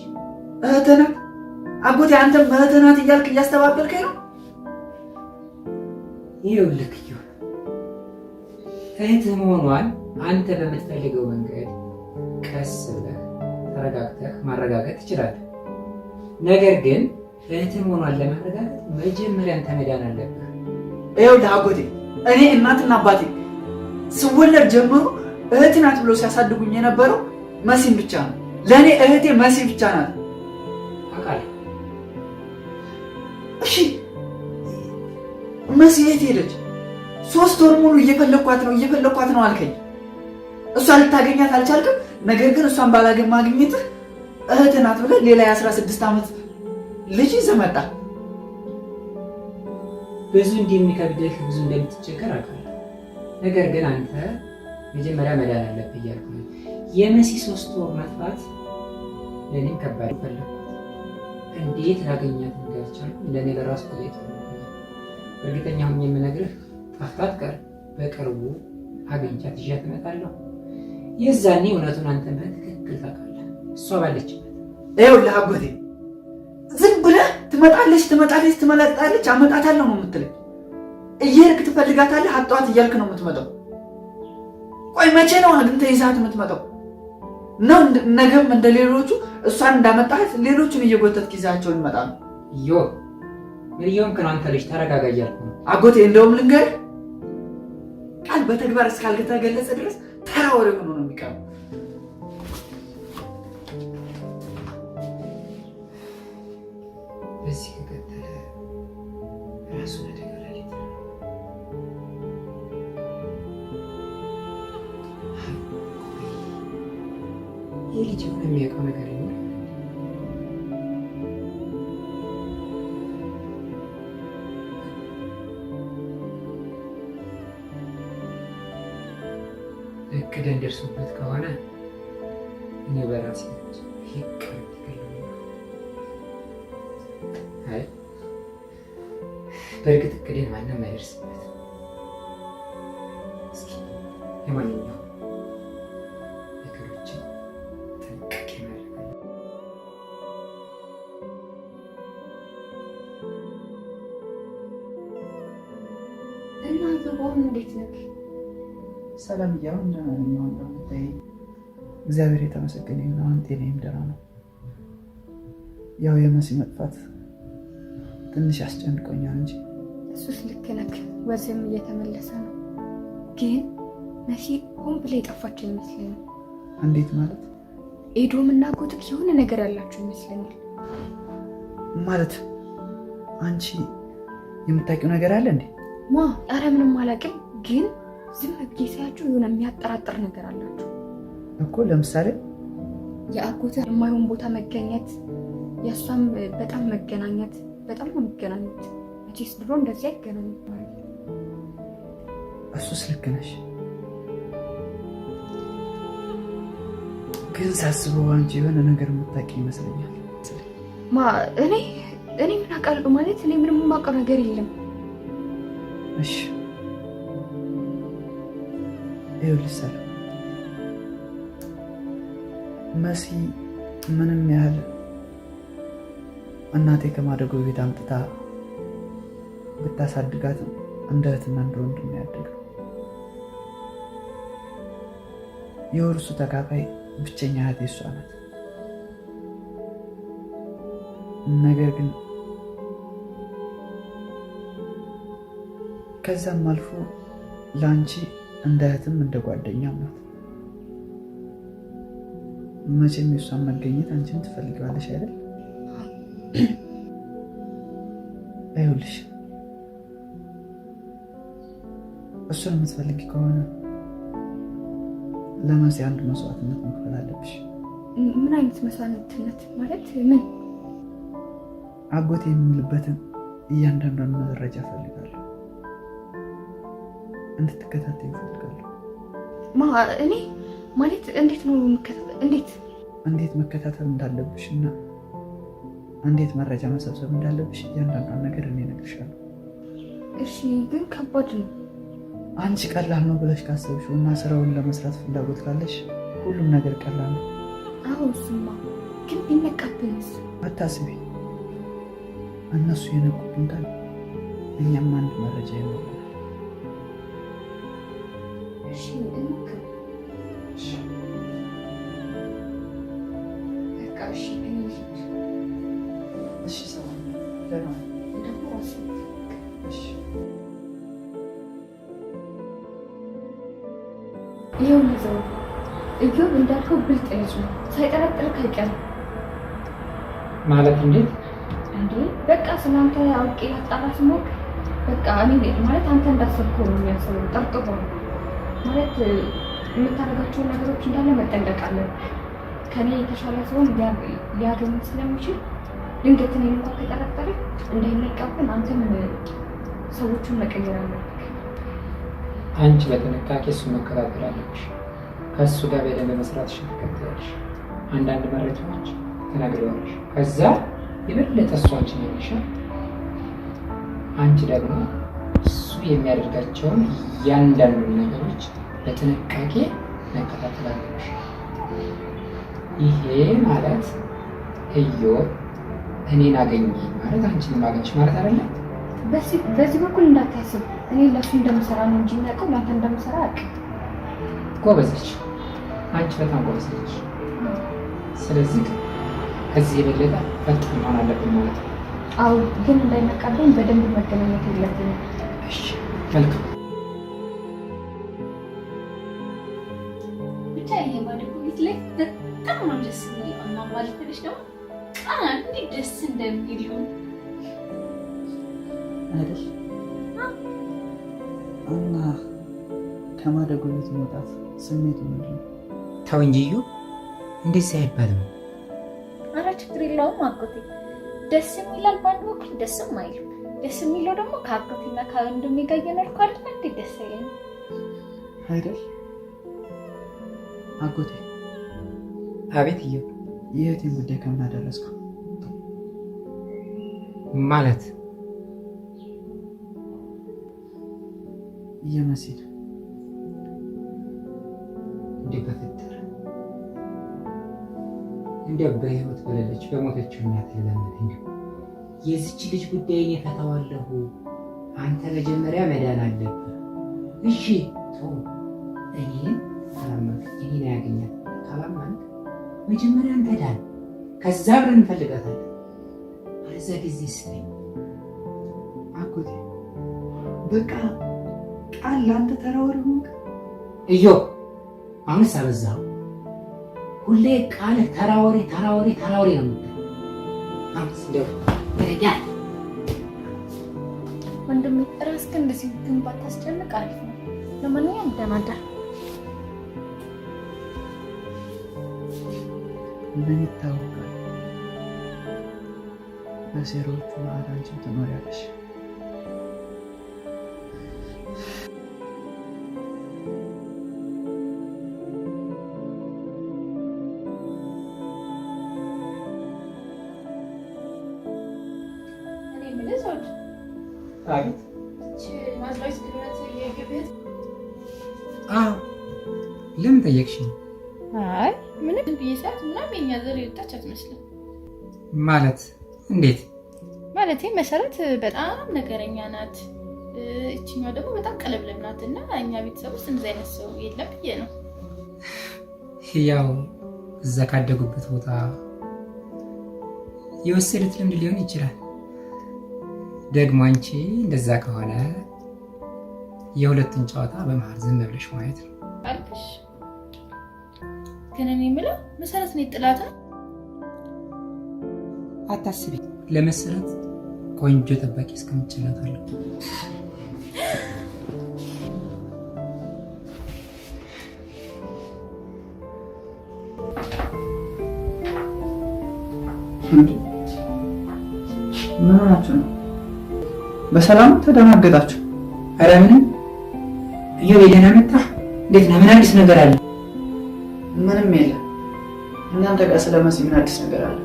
እህትህ ናት አጎቴ። አንተም እህትህ ናት እያልክ እያስተባበልከኝ ነው። ይኸውልህ እዮ እህትህ መሆኗን አንተ በምትፈልገው መንገድ ቀስ ብለህ ተረጋግተህ ማረጋገጥ ትችላለህ። ነገር ግን እህትህ መሆኗን ለማረጋገጥ መጀመሪያ አንተ መዳን አለብህ። ይኸውልህ አጎቴ እኔ እናትና አባቴ ስወለድ ጀምሮ እህት ናት ብሎ ሲያሳድጉኝ የነበረው መሲን ብቻ ነው። ለእኔ እህቴ መሲ ብቻ ናት። አውቃለሁ። እሺ መሲ የት ሄደች? 3 ወር ሙሉ እየፈለኳት ነው አልከኝ። እሷ ልታገኛት አልቻልክም። ነገር ግን እሷን ባላገኝ ማግኘትህ እህትህ ናት ብለህ ሌላ የ16 ዓመት ልጅ ይዘህ መጣህ። ብዙ እንደሚከብድህ ብዙ እንደምትቸገር አውቃለሁ። ነገር ግን አንተ መጀመሪያ መዳን አለብህ እያልኩ ነው። የመሲ 3 ወር መጥፋት ለእኔም ከባድ ፈለኳት። እንዴት ላገኛት እንዳልቻልኩ ለእኔ ለራሱ ጥያቄ ሆኖብኛል። እርግጠኛ ሆኜ የምነግርህ ጠፍታ አትቀርም። በቅርቡ አግኝቻት ይዣት እመጣለሁ። የዛኔ እውነቱን አንተን በትክክል ታውቃለህ፣ እሷ ባለችበት። ይኸውልህ አጎቴ ዝም ብለህ ትመጣለች ትመጣለች ትመጣለች አመጣታለሁ ነው የምትለኝ። እየሄድክ ትፈልጋታለህ፣ አጣኋት እያልክ ነው የምትመጣው። ቆይ መቼ ነው አግኝተህ ይዘሃት የምትመጣው? ነው ነገም እንደ ሌሎቹ እሷን እንዳመጣሃት ሌሎቹን እየጎተትክ ይዘሃቸው ይመጣሉ። ዮ ምን እየሆንክ ነው አንተ ልጅ? ተረጋጋ እያልኩ ነው አጎቴ። እንደውም ልንገርህ ቃል በተግባር እስካልተገለጸ ድረስ ተራ ወሬ ሆኖ ነው የሚቀረው። በዚህ ከቀጠለ ራሱን አደጋ ላይ ሊጥል ነው። ይህ ልጅ የሆነ የሚያውቀው ነገር ይኖር? እቅደን ደርሶበት ከሆነ እኔ በራሴ ይቅር አይ በእርግጥ እቅዴን ማንም አይደርስበት። እስኪ ለማንኛውም ነገሮችን ጥንቃቄ ማድረግ አለብን። እና አሁን እንዴት ነህ? ሰላም እያሁን ደህና ነኝ። አሁን እንደምታይኝ እግዚአብሔር የተመሰገነ ይሁን። አሁን ጤናዬም ደህና ነው። ያው የመሲ መጥፋት ትንሽ ያስጨንቆኛል እንጂ። እሱስ ልክ ነህ። ወዚህም እየተመለሰ ነው። ግን መሲ ሆን ብላ የጠፋች አይመስለኝም። እንዴት ማለት? ኤዶም እና አጎትህ የሆነ ነገር ያላቸው ይመስለኛል። ማለት አንቺ የምታውቂው ነገር አለ እንዴ? ማ? ኧረ ምንም አላውቅም። ግን ዝም ብዬ ሳያቸው የሆነ የሚያጠራጥር ነገር አላቸው እኮ። ለምሳሌ የአጎትህ የማይሆን ቦታ መገኘት፣ የእሷም በጣም መገናኘት። በጣም ነው የሚገናኙት። መቼስ ድሮ እንደዚህ አይገናኙም። እሱስ ልክ ነሽ። ግን ሳስበው አንቺ የሆነ ነገር የምታውቂ ይመስለኛል። ማ? እኔ ምን አውቃለሁ? ማለት እኔ ምንም የማውቀው ነገር የለም። እሺ ይኸውልሽ ሰላም፣ መሲ ምንም ያህል እናቴ ከማደጎ ቤት አምጥታ ብታሳድጋት እንደ እህትና እንደ ወንድም ያደገው የውርሱ ተካፋይ ብቸኛ እህቴ እሷ ናት። ነገር ግን ከዛም አልፎ ለአንቺ እንደ እህትም እንደ ጓደኛም ናት። መቼም የእሷን መገኘት አንቺም ትፈልጊዋለሽ አይደል? ይኸውልሽ እሱን የምትፈልጊ ከሆነ ለመሲ አንድ መስዋዕትነት መክፈል አለብሽ። ምን አይነት መስዋዕትነት ማለት ምን? አጎቴ የሚልበትን እያንዳንዷን መረጃ እፈልጋለሁ፣ እንድትከታተዩ እፈልጋለሁ። ማ? እኔ ማለት እንዴት ነው እንዴት እንዴት መከታተል እንዳለብሽ እና እንዴት መረጃ መሰብሰብ እንዳለብሽ እያንዳንዷን ነገር እኔ እነግርሻለሁ። እሺ፣ ግን ከባድ ነው። አንቺ ቀላል ነው ብለሽ ካሰብሽው እና ስራውን ለመስራት ፍላጎት ካለሽ ሁሉም ነገር ቀላል ነው። አዎ እሱማ፣ ግን ቢነቃብንስ? አታስቢ። እነሱ የነቁብን ቀን እኛም አንድ መረጃ ይኖረናል። እሺ እንሞክር። በቃ እሺ፣ እኔ ልሂድ። እሺ ሰላም፣ ደህና ደግሞ ራስህ እሺ። ይኸውልህ ዘውዱ፣ እዮብ እንዳልከው ብልጥ ልጅ ነው። ሳይጠረጥርህ አይቀርም። ማለት እንዴት? እንዴ በቃ ስለአንተ አውቄ ላጣራ ስሞክር በቃ እኔ ማለት አንተ እንዳሰብከው ነው የሚያስበው። ጠርጥሮ ነው ማለት የምታደርጋቸውን ነገሮች እንዳለ መጠንቀቅ አለብህ። ከኔ የተሻለ ሰውን ሊያገኝ ስለሚችል ድንገት እኔን እንኳን ከጠረጠረ እንዳይነቃብን አንተም ሰዎቹን መቀየር አለብህ። አንቺ በጥንቃቄ እሱን መከታተል አለብሽ። ከእሱ ጋር በደንብ መስራትሽን ትከታተያለሽ። አንዳንድ መረጃዎች ትነግሪዋለሽ። ከዛ የበለጠ እሱ አንቺን ያይሻል። አንቺ ደግሞ እሱ የሚያደርጋቸውን እያንዳንዱን ነገሮች በጥንቃቄ መከታተል አለብሽ። ይሄ ማለት እዮብ እኔን አገኘኝ ማለት አንቺን ማገኘሽ ማለት አይደለም። በዚህ በኩል እንዳታስብ። እኔ ለእሱ እንደምሰራ ነው እንጂ የሚያውቀው ለአንተ እንደምሰራ አያውቅም። ጎበዝ ነች። አንቺ በጣም ጎበዝ ነች። ስለዚህ ከዚህ የበለጠ ፈጣን መሆን አለብን ማለት ነው። አዎ፣ ግን እንዳይነቃብን በደንብ መገናኘት የለብንም። እሺ፣ መልካም። ብቻ ይሄ ማደጎ ቤት ላይ በጣም ነው ደስ የሚለው። እማማ ልትልሽ ደግሞ ቃና እንዴት ደስ እንደሚሉ አይደል? እና ከማደጎ ቤት መውጣት ስሜቱ ምንድን ነው? ተው እንጂ እዩ፣ እንደዚህ አይባልም። ኧረ ችግር የለውም አጎቴ። ደስ የሚላል በአንድ በኩል ደስም አይልም። ደስ የሚለው ደግሞ ከአጎቴና ከወንድሜ ጋር እየኖርኩ አይደል? እንዴት ደስ አይለኝም? አይደል? አጎቴ። አቤት እዩ። የእህቴን ጉዳይ ከምን አደረስከው? ማለት የመሲን እንዴ በፈጠረ እንዲያው በህይወት በሌለች በሞተችው እናት ልለምን፣ እንዲያው የዚች ልጅ ጉዳይ እኔ እፈታዋለሁ። አንተ መጀመሪያ መዳን አለብህ። እሺ ተው፣ እኔን ካላመንክ እኔን አያገኛት። ካላመንክ መጀመሪያ አንተ ዳን፣ ከዛ አብረን እንፈልጋታለን። ለዛ ጊዜ ስጠኝ። አጎቴ በቃ ቃል ለአንተ ተራ ወሬ ሆንክ። እዮብ አሁንስ አበዛኸው። ሁሌ ቃልህ ተራ ወሬ ተራ ወሬ ተራ ወሬ ነው የምትለው። አሁንስ እንደው ረዳል። ወንድሜ ራስህን እንደዚህ ግን ባታስጨንቅ አሪፍ ነው። ለማንኛውም ደህና እደር። ምን ይታወቃል፣ በሴሮቹ መሀል አንቺም ትኖሪያለሽ። እኔ የምልህ ዘውድ፣ አቤት። ይህች ናዝራዊት ግነት የኢዮብ እህት? አዎ፣ ለምን ጠየቅሽኝ? አይ ምንም ብዬ ሰዓት ምናምን የኛ ዘር የወጣች አትመስልም። ማለት እንዴት? ማለቴ መሰረት በጣም ነገረኛ ናት፣ እችኛዋ ደግሞ በጣም ቀለብለብ ናት። እና እኛ ቤተሰብ ውስጥ እንደዚህ አይነት ሰው የለም ብዬ ነው። ያው እዛ ካደጉበት ቦታ የወሰዱት ልምድ ሊሆን ይችላል። ደግሞ አንቺ እንደዛ ከሆነ የሁለቱን ጨዋታ በመሀል ዝም ብለሽ ማየት ነው። አልክሽ። ግን እኔ የምለው መሰረት ነው ጥላት ነው። አታስቢ፣ ለመሰረት ቆንጆ ጠባቂ እስከምችላታለሁ። ምን ሆናችሁ ነው? በሰላም ተደናገጣችሁ? ኧረ ምንም። እዮብ ደህና መጣህ? እንዴት ነህ? ምን አዲስ ነገር አለ? ምንም የለም። እናንተ ጋር ስለ መሲ ምን አዲስ ነገር አለ?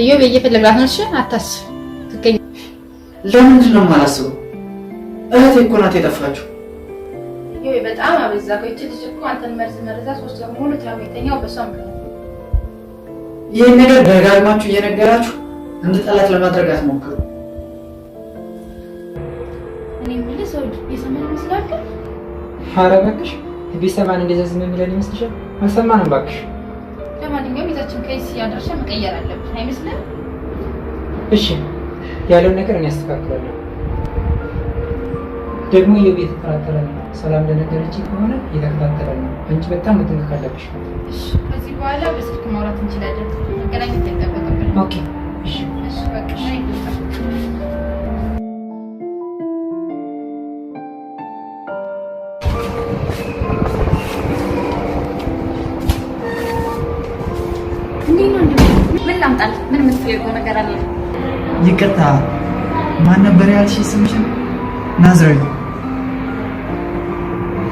ኢዮብ እየፈለግላት ነው። እሺ አታስብ፣ ትገኝ። ለምንድን ነው የማላስበው? እህቴ እኮ ናት የጠፋችሁ። ኢዮብ በጣም አበዛከው። ይህች ልጅ እኮ አንተን መርዝ መርዛ 3 ወር ሙሉ ታሞ የተኛው በሷ ምክንያት። ይህን ነገር ደጋግማችሁ እየነገራችሁ እንድጠላት ለማድረግ አትሞክሩ። እኔ የምልህ ዘውድ የሰማን ይመስላል ግን? ኧረ እባክሽ ቢሰማን እንደዚያ ዝም የሚለን ይመስልሻል? አልሰማንም እባክሽ። ለማንኛውም ይዛችን ከይስ አድራሻ መቀየር አለብን አይመስልህም? እሺ ያለውን ነገር እኔ አስተካክላለሁ። ደግሞ ኢዮብ እየተጠራጠረ ነው። ሰላም እንደነገረችኝ ከሆነ እየተከታተለ ነው። አንቺ በጣም መጠንቀቅ አለብሽ። እሺ ከዚህ በኋላ በስልክ ማውራት እንችላለን። መገናኘት አይጠበቅብንም። Okay እሺ እሺ በቃ እኔ ልውጣ። እንዴት ነው ወንድሜ? ምን ላምጣልህ? ምን የምትፈልገው ነገር አለ? ይቅርታ፣ ማን ነበር ያልሽ ስምሽን? ናዝራዊ።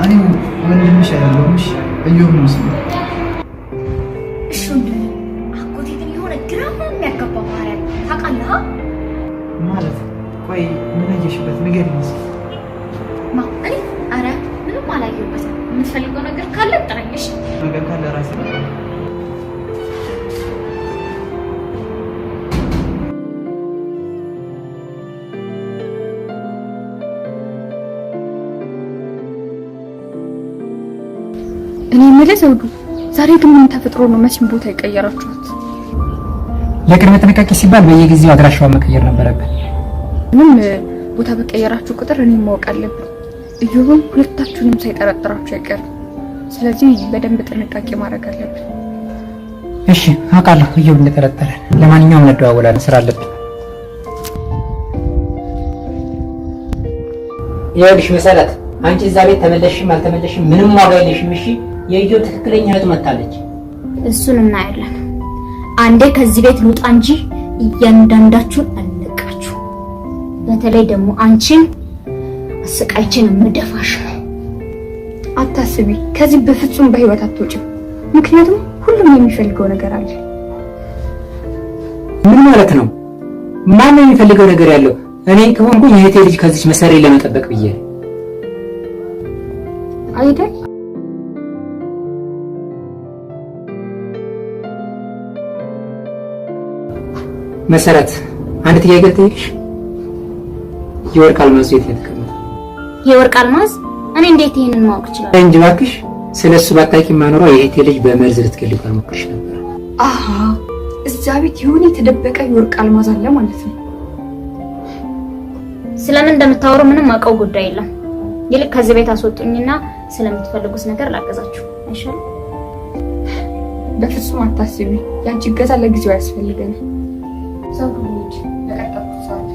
እኔ ወንድምሽ አይደለሁም። እሺ፣ እዮብ ነው ስሜ። እሺ ወንድሜ፣ አጎቴ ግን የሆነ ግራ የሚያጋባ ባህሪ አለው ታውቃለህ? ማለት ቆይ ምን አየሽበት? ንገሪኝ እስኪ። ማ እኔ? ኧረ ምንም አላየሁበትም። የምትፈልገው ነገር ካለ ጥራኝ። እሺ ነገር ካለ ራሴ እኔ የምልህ ዘውዱ፣ ዛሬ ግን ምን ተፈጥሮ ነው መቼም ቦታ የቀየራችሁት? ለቅድመ ጥንቃቄ ሲባል በየጊዜው አድራሻዋን መቀየር ነበረብን። ምንም ቦታ በቀየራችሁ ቁጥር እኔም ማወቅ አለብን። ኢዮብም ሁለታችሁንም ሳይጠረጥራችሁ አይቀርም። ስለዚህ በደንብ ጥንቃቄ ማድረግ አለብን። እሺ አውቃለሁ ኢዮብ እንደጠረጠረ። ለማንኛውም እንደዋወላለን፣ ስራ አለብኝ። ይኸውልሽ መሰረት፣ አንቺ እዛ ቤት ተመለስሽም አልተመለስሽም ምንም ዋጋ የለሽም። እሺ የኢዮብ ትክክለኛ እህቱ መታለች። እሱን እናያለን። አንዴ ከዚህ ቤት ልውጣ እንጂ እያንዳንዳችሁን አልለቃችሁ። በተለይ ደግሞ አንቺን አሰቃይቼ ነው የምደፋሽ። አታስቢ፣ ከዚህ በፍጹም በህይወት አትወጪም። ምክንያቱም ሁሉም የሚፈልገው ነገር አለ። ምን ማለት ነው? ማን ነው የሚፈልገው ነገር ያለው? እኔ ከሆንኩኝ የእህቴ ልጅ ከዚች መሰሪ ለመጠበቅ ብዬ ነው። አይደል? መሰረት፣ አንድ ጥያቄ ልጠይቅሽ። የወርቅ አልማዝ የት ነው የተቀመጠው? የወርቅ አልማዝ? እኔ እንዴት ይሄንን ማወቅ እችላለሁ? እንጂ እባክሽ፣ ስለሱ ባታውቂ ማኖሯ የእህቴ ልጅ በመርዝ ልትገልኝ አልሞከርሽ ነበር። አሃ፣ እዛ ቤት የሆነ የተደበቀ የወርቅ አልማዝ አለ ማለት ነው። ስለምን እንደምታወሩ ምንም አውቀው ጉዳይ የለም። ይልቅ ከዚህ ቤት አስወጡኝና ስለምትፈልጉት ነገር ላገዛችሁ አይሻልም? በፍጹም አታስቢ። ያንቺ እገዛ ለጊዜው አያስፈልገንም። ሰው ልጅ ለቀጠርኩት ሰዓት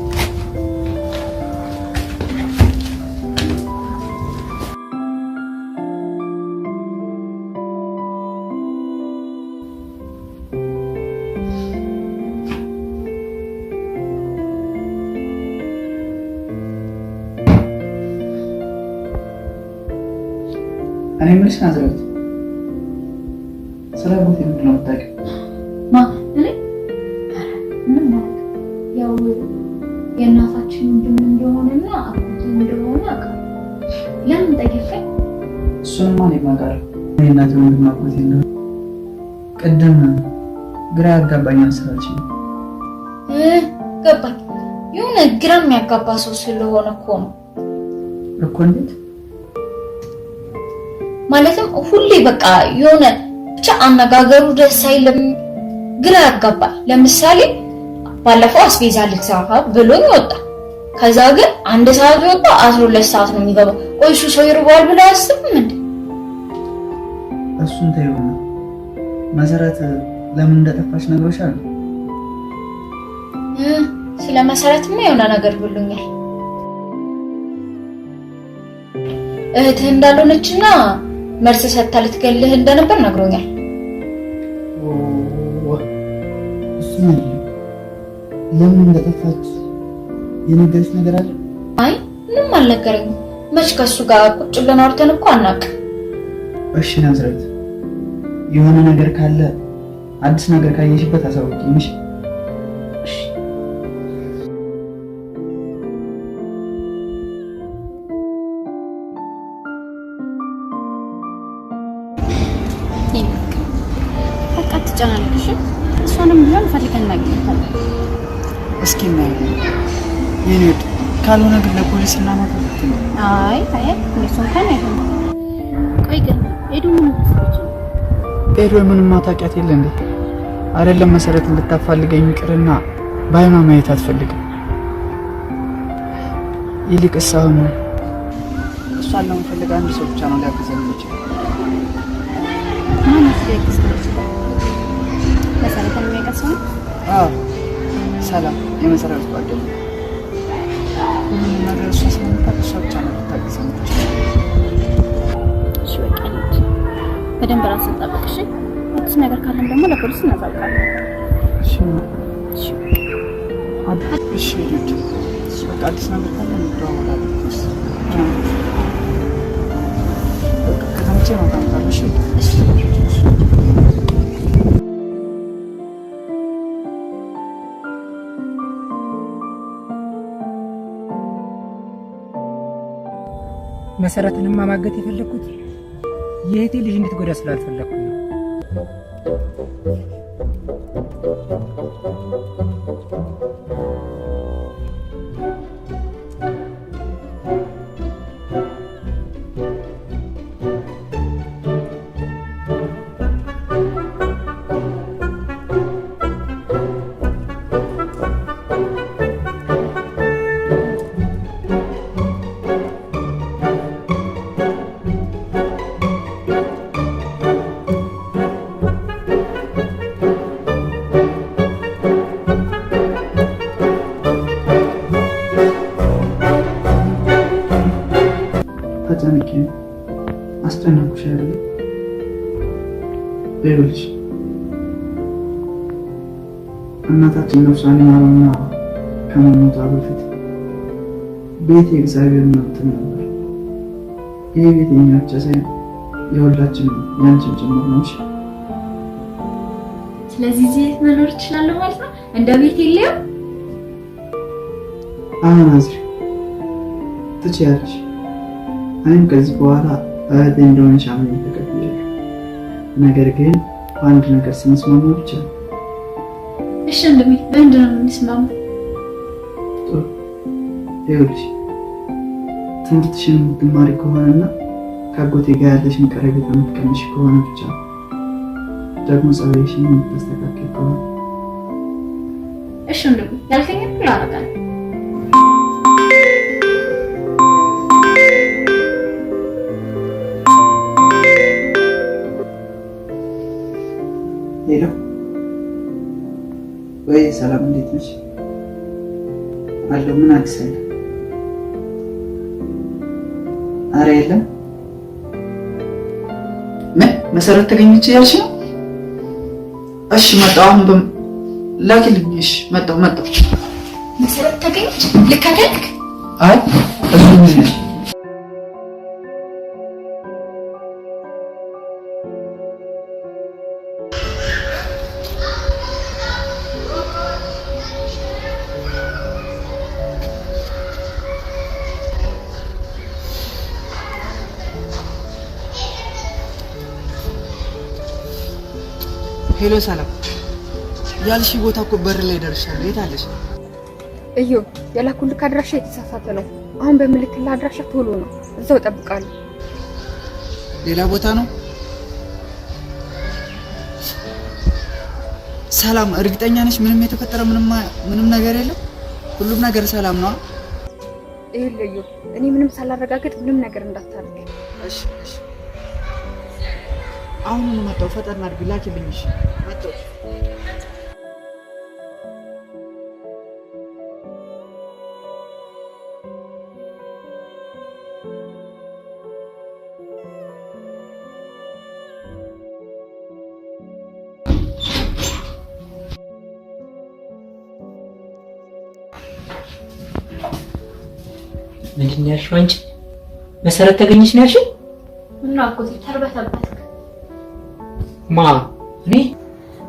እኔ የምልሽ ናዝሬት፣ ስለ አጎቴ ምንድን ነው የምታውቂው? ማ እኔ? ኧረ ምንም አላውቅም። ያው የእናታችን ወንድም እንደሆነና አጎቴ እንደሆነ አውቃለሁ። ለምን ጠየቀኝ? እሱንማ እኔም አውቃለሁ። የእናቴ ወንድም አጎቴ እንደሆነ ቅድም ግራ ያጋባኛል ስላልሽኝ ገባኝ። የሆነ ግራ የሚያጋባ ሰው ስለሆነ እኮ ነው እኮ። እንዴት? ማለትም ሁሌ በቃ የሆነ ብቻ አነጋገሩ ደስ አይልም፣ ግራ ያጋባል። ለምሳሌ ባለፈው አስቤዛ ልግዛ ብሎኝ ወጣ። ከዛ ግን 1 ሰዓት ወጣ፣ 12 ሰዓት ነው የሚገባው። ቆይ እሱ ሰው ይርበዋል ብሎ አያስብም እንዴ? እሱን ተይውና መሰረት ለምን እንደጠፋች ነግሮሻል? ስለ መሰረትማ የሆነ ነገር ብሎኛል። እህትህ እንዳልሆነችና መርስ ሰጥታ ልትገልህ እንደነበር ነግሮኛል። እሱን አይደለም፣ ለምን እንደጠፋች የነገረች ነገር አለ? አይ ምንም አልነገረኝም። መች ከሱ ጋር ቁጭ ብለን አውርተን እኮ አናውቅም። እሺ ናዝሬት፣ የሆነ ነገር ካለ አዲስ ነገር ካየሽበት አሳውቂኝ። እሺ? በቃ አትጨናነቅ እሺ። እሷንም ቢሆን ፈልገን እናገኛታለን። እስኪ እናያለን የኔ ወድ። ካልሆነ ግን ለፖሊስ እናመለክት ነው። አይ አይ እነሱ እንኳን አይሆንም። ቆይ ግን ኤዱ ምን መስሎች ነው? ኤዱ ምንም ማታውቂያት የለ እንዴ? አይደለም መሰረት እንድታፋልገኝ ይቅርና በአይኗ ማየት አትፈልግም። ይልቅስ አሁን እሷን ለመፈለግ አንድ ሰው ብቻ ነው ሊያግዘን የሚችለው። ማን ሊያግዝ ይችላል? መሰረትን የሚያውቃት ሰው ነው? አዎ ሰላም፣ የመሰረት ጓደኛ። ሁሉንም ነገር እሷ ስለምታውቅ እሷ ብቻ ነው ልታግዘን የምትችለው። እሺ በቃ እንሂድ። በደንብ ራስን ጠብቅ እሺ። አዲስ ነገር ካለም ደግሞ ለፖሊስ እናሳውቃለን። እሺ እሺ እሺ ዱድ፣ በቃ አዲስ ነገር ካለ እንደዋወላለን። በቃ ከተመቸኝ ማታ እመጣለሁ። እሺ መሰረትንማ ማገት የፈለግኩት የእህቴ ልጅ እንድትጎዳ ስላልፈለግኩ ነው። ተጨንቄ አስጨነኩሽ አይደለ? ይኸውልሽ እናታችን ነፍሷን ይማረውና ከመሞቷ በፊት ቤት የእግዚአብሔር ነው ትል ነበር። ይህ ቤት የኛ ብቻ ሳይሆን የሁላችንም የአንቺም ጭምር ነው። እሺ? ስለዚህ እዚህ ቤት መኖር እችላለሁ ማለት ነው? እንደ ቤት የለም? አዎ ናዝሪ፣ ትችያለሽ። እኔም ከዚህ በኋላ እህቴ እንደሆነሽ አምኜ ተቀብያለሁ። ነገር ግን በአንድ ነገር ስንስማማ ብቻ ነው። እሺ ወንድሜ፣ በምንድን ነው የምንስማማው? ጥሩ። ይኸውልሽ ትምህርትሽን የምትማሪ ከሆነና ከአጎቴ ጋር ያለሽን ቀረቤታ የምትቀንሽ ከሆነ ብቻ ነው። ደግሞ ጸባይሽን የምታስተካክል ከሆነ። እሺ ወንድሜ፣ ያልከኝን ሁሉ አደርጋለሁ። ሰላም፣ እንዴት ነሽ? አለሁ። ምን አዲስ አለ? አረ የለም። ምን መሰረት ተገኘች እያልሽ ነው? እሺ መጣሁ። አሁን ላኪልኝ። እሺ መጣሁ መጣሁ። መሰረት ተገኘች? ልከተልክ? አይ እሱ ምን Hello ሰላም፣ ያልሽ ቦታ እኮ በር ላይ ደርሻለሁ። የት አለሽ? እዮ የላኩልክ አድራሻ የተሳሳተ ነው። አሁን በምልክልህ አድራሻ ቶሎ ነው፣ እዛው እጠብቃለሁ። ሌላ ቦታ ነው። ሰላም፣ እርግጠኛ ነሽ? ምንም የተፈጠረ ምንም ነገር የለም? ሁሉም ነገር ሰላም ነው? ይኸውልህ እዮ፣ እኔ ምንም ሳላረጋግጥ ምንም ነገር እንዳታደርግ። እሺ እሺ። አሁኑኑ መጣሁ። ፈጠን አድርጊ፣ ላኪልኝ። እሺ መጣሁ። ምንድን ነው ያልሽው አንቺ? መሰረት ተገኘች ነው ያልሽው? ምነው አጎቴ ተርበተበትክ? ማ እኔ?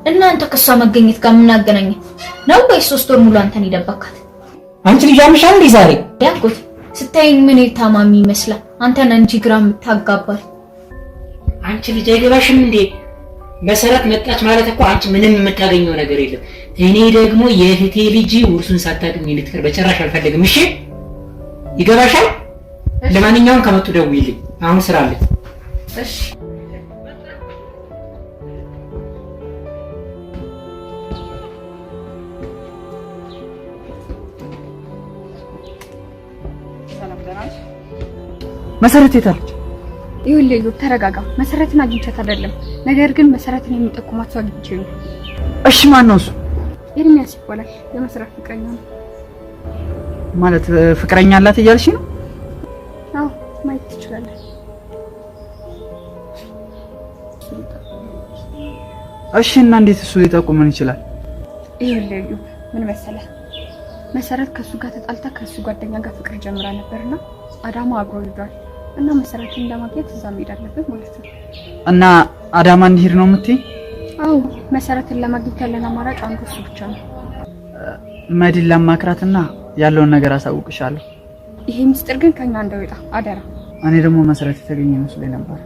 እናንተ ከሷ መገኘት ጋር ምን አገናኘ ነው? ወይስ 3 ወር ሙሉ አንተን የደበካት? አንቺ ልጅ አምሻል እንዴ ዛሬ? አጎቴ ስታይኝ ምን ታማሚ ይመስላል? አንተን እንጂ ግራ የምታጋባል። አንቺ ልጅ አይገባሽም እንዴ? መሰረት መጣች ማለት እኮ አንቺ ምንም የምታገኘው ነገር የለም። እኔ ደግሞ የእህቴ ልጅ ውርሱን ሳታገኝ እንድትቀር በጭራሽ አልፈልግም። እሺ ይገባሻል? ለማንኛውም ከመጡ ደውዪልኝ፣ አሁን ስራ አለኝ። እሺ መሰረት የት አለች? ይኸውልህ እዮብ ተረጋጋ። መሰረትን አግኝቻት አይደለም፣ ነገር ግን መሰረትን የሚጠቁማት ሰው አግኝቼ ነው። እሺ ማን ነው እሱ? ኤርሚያስ ይባላል። የመሰረት ፍቅረኛ ነው። ማለት ፍቅረኛ አላት እያልሽ ነው? አዎ ማየት ትችላለህ። እሺ እና እንዴት እሱ ሊጠቁመን ይችላል? ይኸውልህ እዮብ ምን መሰለህ፣ መሰረት ከሱ ጋር ተጣልታ ከሱ ጓደኛ ጋር ፍቅር ጀምራ ነበርና አዳማ አብሮ ሄዷል። እና መሰረትን ለማግኘት እዛ መሄድ አለብን ማለት ነው። እና አዳማ እንሂድ ነው የምትይኝ? አዎ መሰረትን ለማግኘት ያለን አማራጭ አንዱ እሱ ብቻ ነው። መድን ላማክራትና ያለውን ነገር አሳውቅሻለሁ። ይሄ ሚስጥር ግን ከኛ እንዳይወጣ አደራ። እኔ ደግሞ መሰረት የተገኘ መስሎኝ ነበር።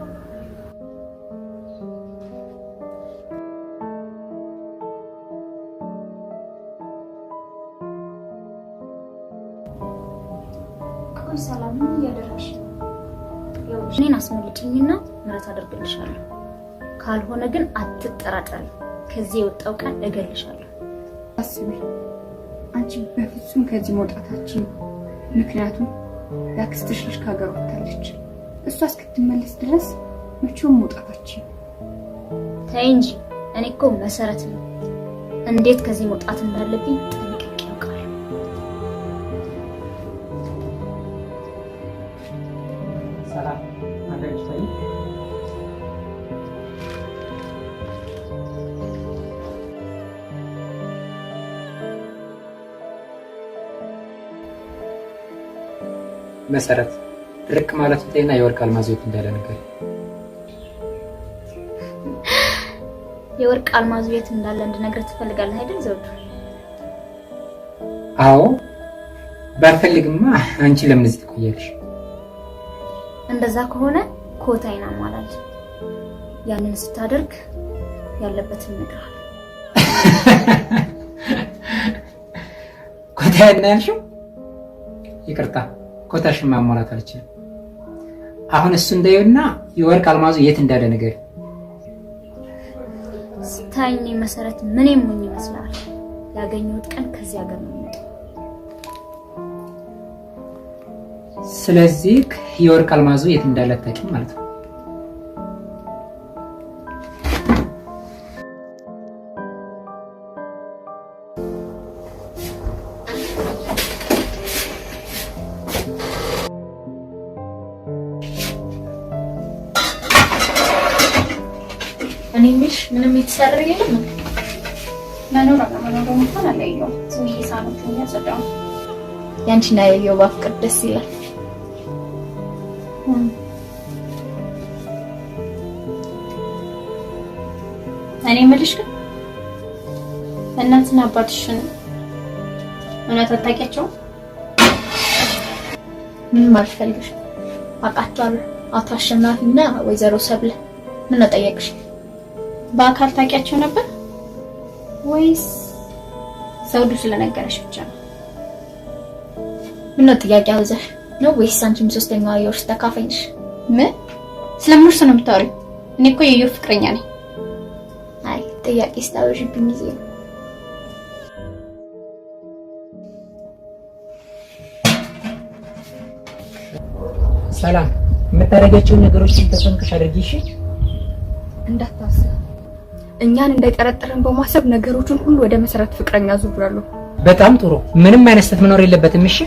ቆይ ሰላም፣ ምን እያደረግሽ ነው? እኔን አስመልጭኝና ምህረት አደርግልሻለሁ። ካልሆነ ግን አትጠራጠሪ፣ ከዚህ የወጣው ቀን እገልሻለሁ። አስቢ፣ አንቺ በፍጹም ከዚህ መውጣታችን። ምክንያቱም የአክስትሽ ልጅ ከሀገር ወጥታለች። እሷ እስክትመለስ ድረስ መቼውም መውጣታችን። ተይ እንጂ እኔ እኮ መሰረት ነው። እንዴት ከዚህ መውጣት እንዳለብኝ ጠንቅቄ አውቃለሁ። ሰላም አገርሽ። መሰረት ድርቅ ማለት እንትና የወርቅ አልማዝ የት እንዳለ ነገር። የወርቅ አልማዝ የት እንዳለ እንድነግርህ ትፈልጋለህ አይደል ዘውዱ? አዎ ባልፈልግማ አንቺ ለምን እዚህ ትቆያለሽ? እንደዛ ከሆነ ኮታዬን አሟላለሁ። ያንን ስታደርግ ያለበትን እነግርሃለሁ። ኮታዬን ነው ያልሽው? ይቅርታ ኮታሽን ማሟላት አልችልም። አሁን እሱ እንዳየውና የወርቅ አልማዙ የት እንዳለ ነገር። ስታይኝ መሰረት ምን የሞኝ ይመስላል? ያገኘሁት ቀን ከዚህ ሀገር ነው የምወጣው። ስለዚህ የወርቅ አልማዙ የት እንዳለ አታውቂም ማለት ነው። የተሰራ የለም እንዴ? መኖር አለመኖሩ እንኳን አላየሁም። ዝም ብዬ ሳህኖቹን እያጸዳሁ ነው። ያንቺና የኢዮብ ፍቅር ደስ ይላል። እኔ የምልሽ ግን እናትና አባትሽን እውነት አታውቂያቸውም? ምን ማለት ፈልገሽ? አውቃቸዋለሁ። አቶ አሸናፊና ወይዘሮ ሰብለ። ምን ነው ጠየቅሽ? በአካል ታውቂያቸው ነበር ወይስ ዘውዱ ስለነገረሽ ብቻ ነው? ምን ነው ጥያቄ አበዛሽ ነው ወይስ አንቺም ሶስተኛዋ የውርስ ተካፋይ ነሽ? ምን ስለምን ውርስ ነው የምታወሪው? እኔ እኮ የኢዮብ ፍቅረኛ ነኝ። አይ ጥያቄ ስታበዥብኝ ጊዜ ነው። ሰላም፣ የምታደርጊያቸውን ነገሮች ተጠንቅቀሽ አድርጊ እሺ? እንዳታስብ፣ እኛን እንዳይጠረጥረን በማሰብ ነገሮችን ሁሉ ወደ መሰረት ፍቅረኛ አዙራለሁ። በጣም ጥሩ። ምንም አይነት ስህተት መኖር የለበትም። እሺ፣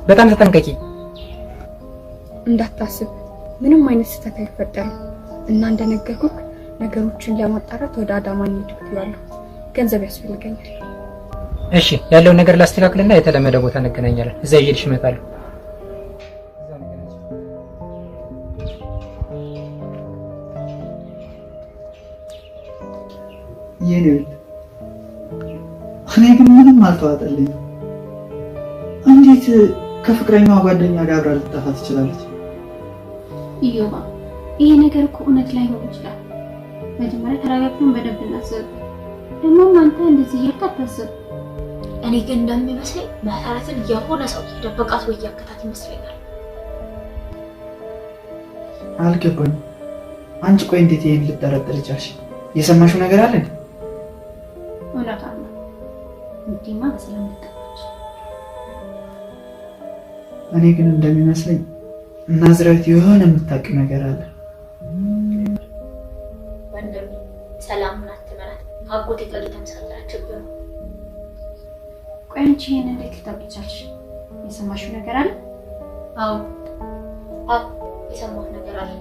በጣም ተጠንቀቂ። እንዳታስብ፣ ምንም አይነት ስህተት አይፈጠርም። እና እንደነገርኩህ ነገሮችን ለማጣራት ወደ አዳማ እንሂድ ብያለሁ። ገንዘብ ያስፈልገኛል። እሺ፣ ያለውን ነገር ላስተካክልና የተለመደ ቦታ እንገናኛለን። እዛ ይዤልሽ እመጣለሁ። የኔ ውድ፣ እኔ ግን ምንም አልተዋጠልኝም። እንዴት ከፍቅረኛዋ ጓደኛ ጋር አብራ ልትጠፋ ትችላለች? ኢዮባ፣ ይሄ ነገር እኮ እውነት ላይሆን ይችላል። መጀመሪያ ተረጋግተን በደንብ እናስብ። ደግሞም አንተ እንደዚህ እያልክ አታስብ። እኔ ግን እንደሚመስለኝ መሰረትን የሆነ ሰው እየደበቃት ወይ እያከታት ይመስለኛል። አልገባኝም። አንቺ ቆይ እንዴት ይሄን ልጠረጥር ቻልሽ? የሰማሽው ነገር አለ? እውነቷን ነው። እንዲማ በሰላም ልጠፋች። እኔ ግን እንደሚመስለኝ ናዝራዊት የሆነ የምታውቂው ነገር አለ። ወንድም ሰላምን አትመራት። አጎቴ ጋር እየተመሳጠረችብህ ነው። ቆይ አንቺ ይሄን እንዴት ልታውቂ ቻልሽ? የሰማሽው ነገር አለ? አዎ አዎ፣ የሰማሁት ነገር አለ።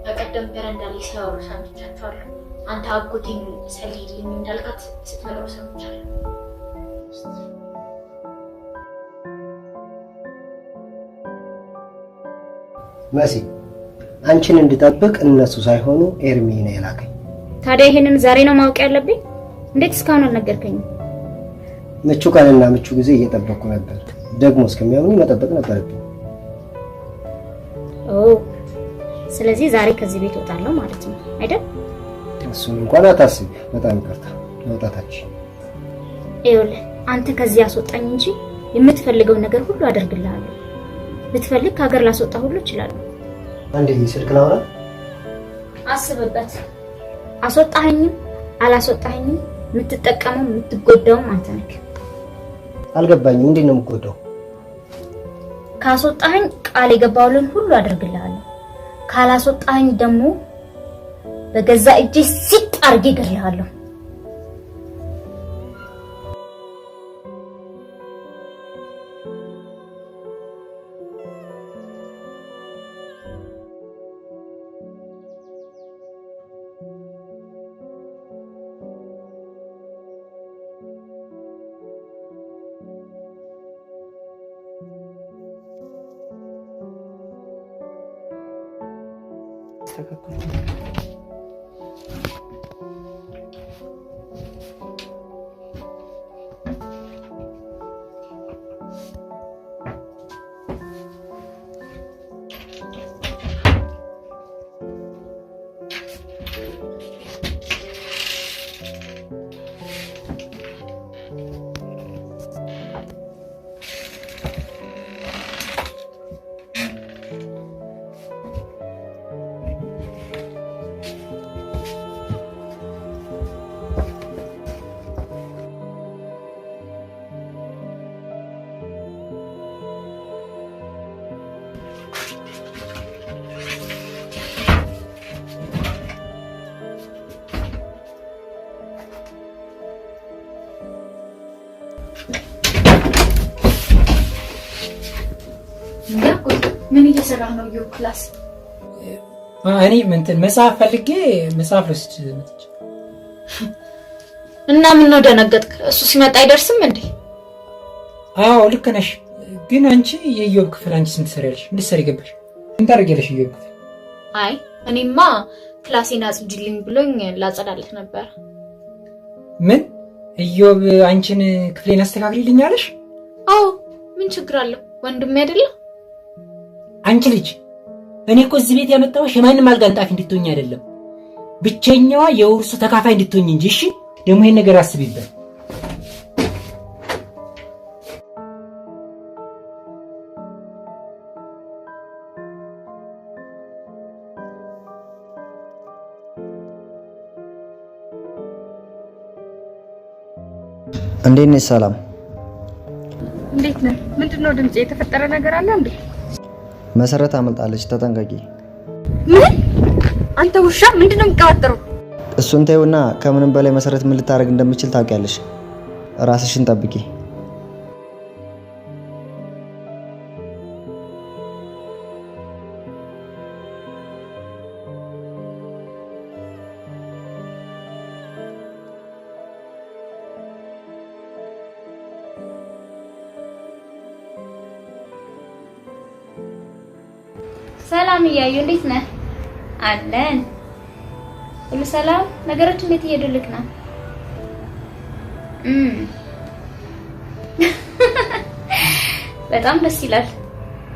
በቀደም በረንዳ ላይ ሲያወሩ ሰምቻቸዋለሁ። አንተ አጎቴን ሰልይልኝ እንዳልካት ስትነግረው ሰምቻለሁ። መሲ፣ አንቺን እንድጠብቅ እነሱ ሳይሆኑ ኤርሚ ነው የላከኝ። ታዲያ ይሄንን ዛሬ ነው ማወቅ ያለብኝ? እንዴት እስካሁን አልነገርከኝም? ምቹ ቀንና ምቹ ጊዜ እየጠበቅኩ ነበር። ደግሞ እስከሚያምኑ መጠበቅ ነበረብኝ። ኦ፣ ስለዚህ ዛሬ ከዚህ ቤት እወጣለሁ ማለት ነው አይደል? እሱን እንኳን አታስቢ። በጣም ይቅርታ መውጣታችን። ይኸውልህ አንተ ከዚህ አስወጣኝ እንጂ የምትፈልገውን ነገር ሁሉ አደርግልሃለሁ። ብትፈልግ ከሀገር ላስወጣ ሁሉ እችላለሁ። አንዴ ስልክ ላውራ። አስብበት። አስወጣኸኝም አላስወጣኸኝም የምትጠቀመው የምትጎዳውም አንተ ነህ። አልገባኝም። እንዴት ነው የምጎዳው? ካስወጣኸኝ ቃል የገባሁልህን ሁሉ አደርግልሃለሁ። ካላስወጣኸኝ ደግሞ በገዛ እጄ ሲጥ አድርጌ እገድልሃለሁ። ምን እየሰራህ ነው? ኢዮብ class እኔ እንትን መጽሐፍ ፈልጌ መጽሐፍ ልወስድ መጥቼ። እና ምን ነው ደነገጥክ? እሱ ሲመጣ አይደርስም እንዴ? አዎ ልክ ነሽ። ግን አንቺ የኢዮብ ክፍል አንቺ ስንት ትሰሪያለሽ? ምን ልትሰሪ ገባሽ? ምን ታደርጊያለሽ ኢዮብ ክፍል? አይ እኔማ ክላሴን አጽጂልኝ ብሎኝ ላጸዳለት ነበር። ምን ኢዮብ አንቺን ክፍሌን አስተካክሊልኝ አለሽ? አዎ ምን ችግር አለው? ወንድሜ አይደለ? አንቺ ልጅ እኔ እኮ እዚህ ቤት ያመጣሁሽ የማንም አልጋ አንጣፊ እንድትሆኝ አይደለም፣ ብቸኛዋ የውርሱ ተካፋይ እንድትሆኝ እንጂ። እሺ ደግሞ ይሄን ነገር አስቢበት። እንዴት ነሽ ሰላም? እንዴት ነህ? ምንድነው ድምጽ? የተፈጠረ ነገር አለ እንዴ? መሰረት አመልጣለች፣ ተጠንቀቂ። ምን? አንተ ውሻ ምንድነው የምትቀባጥረው? እሱን ተይውና ከምንም በላይ መሰረት ምን ልታደርግ እንደምችል ታውቂያለሽ። ራስሽን ጠብቂ። ሰላም እያዩ እንዴት ነህ? አለን ሁሉ ሰላም። ነገሮች እንዴት እየሄዱልክ ነው? በጣም ደስ ይላል።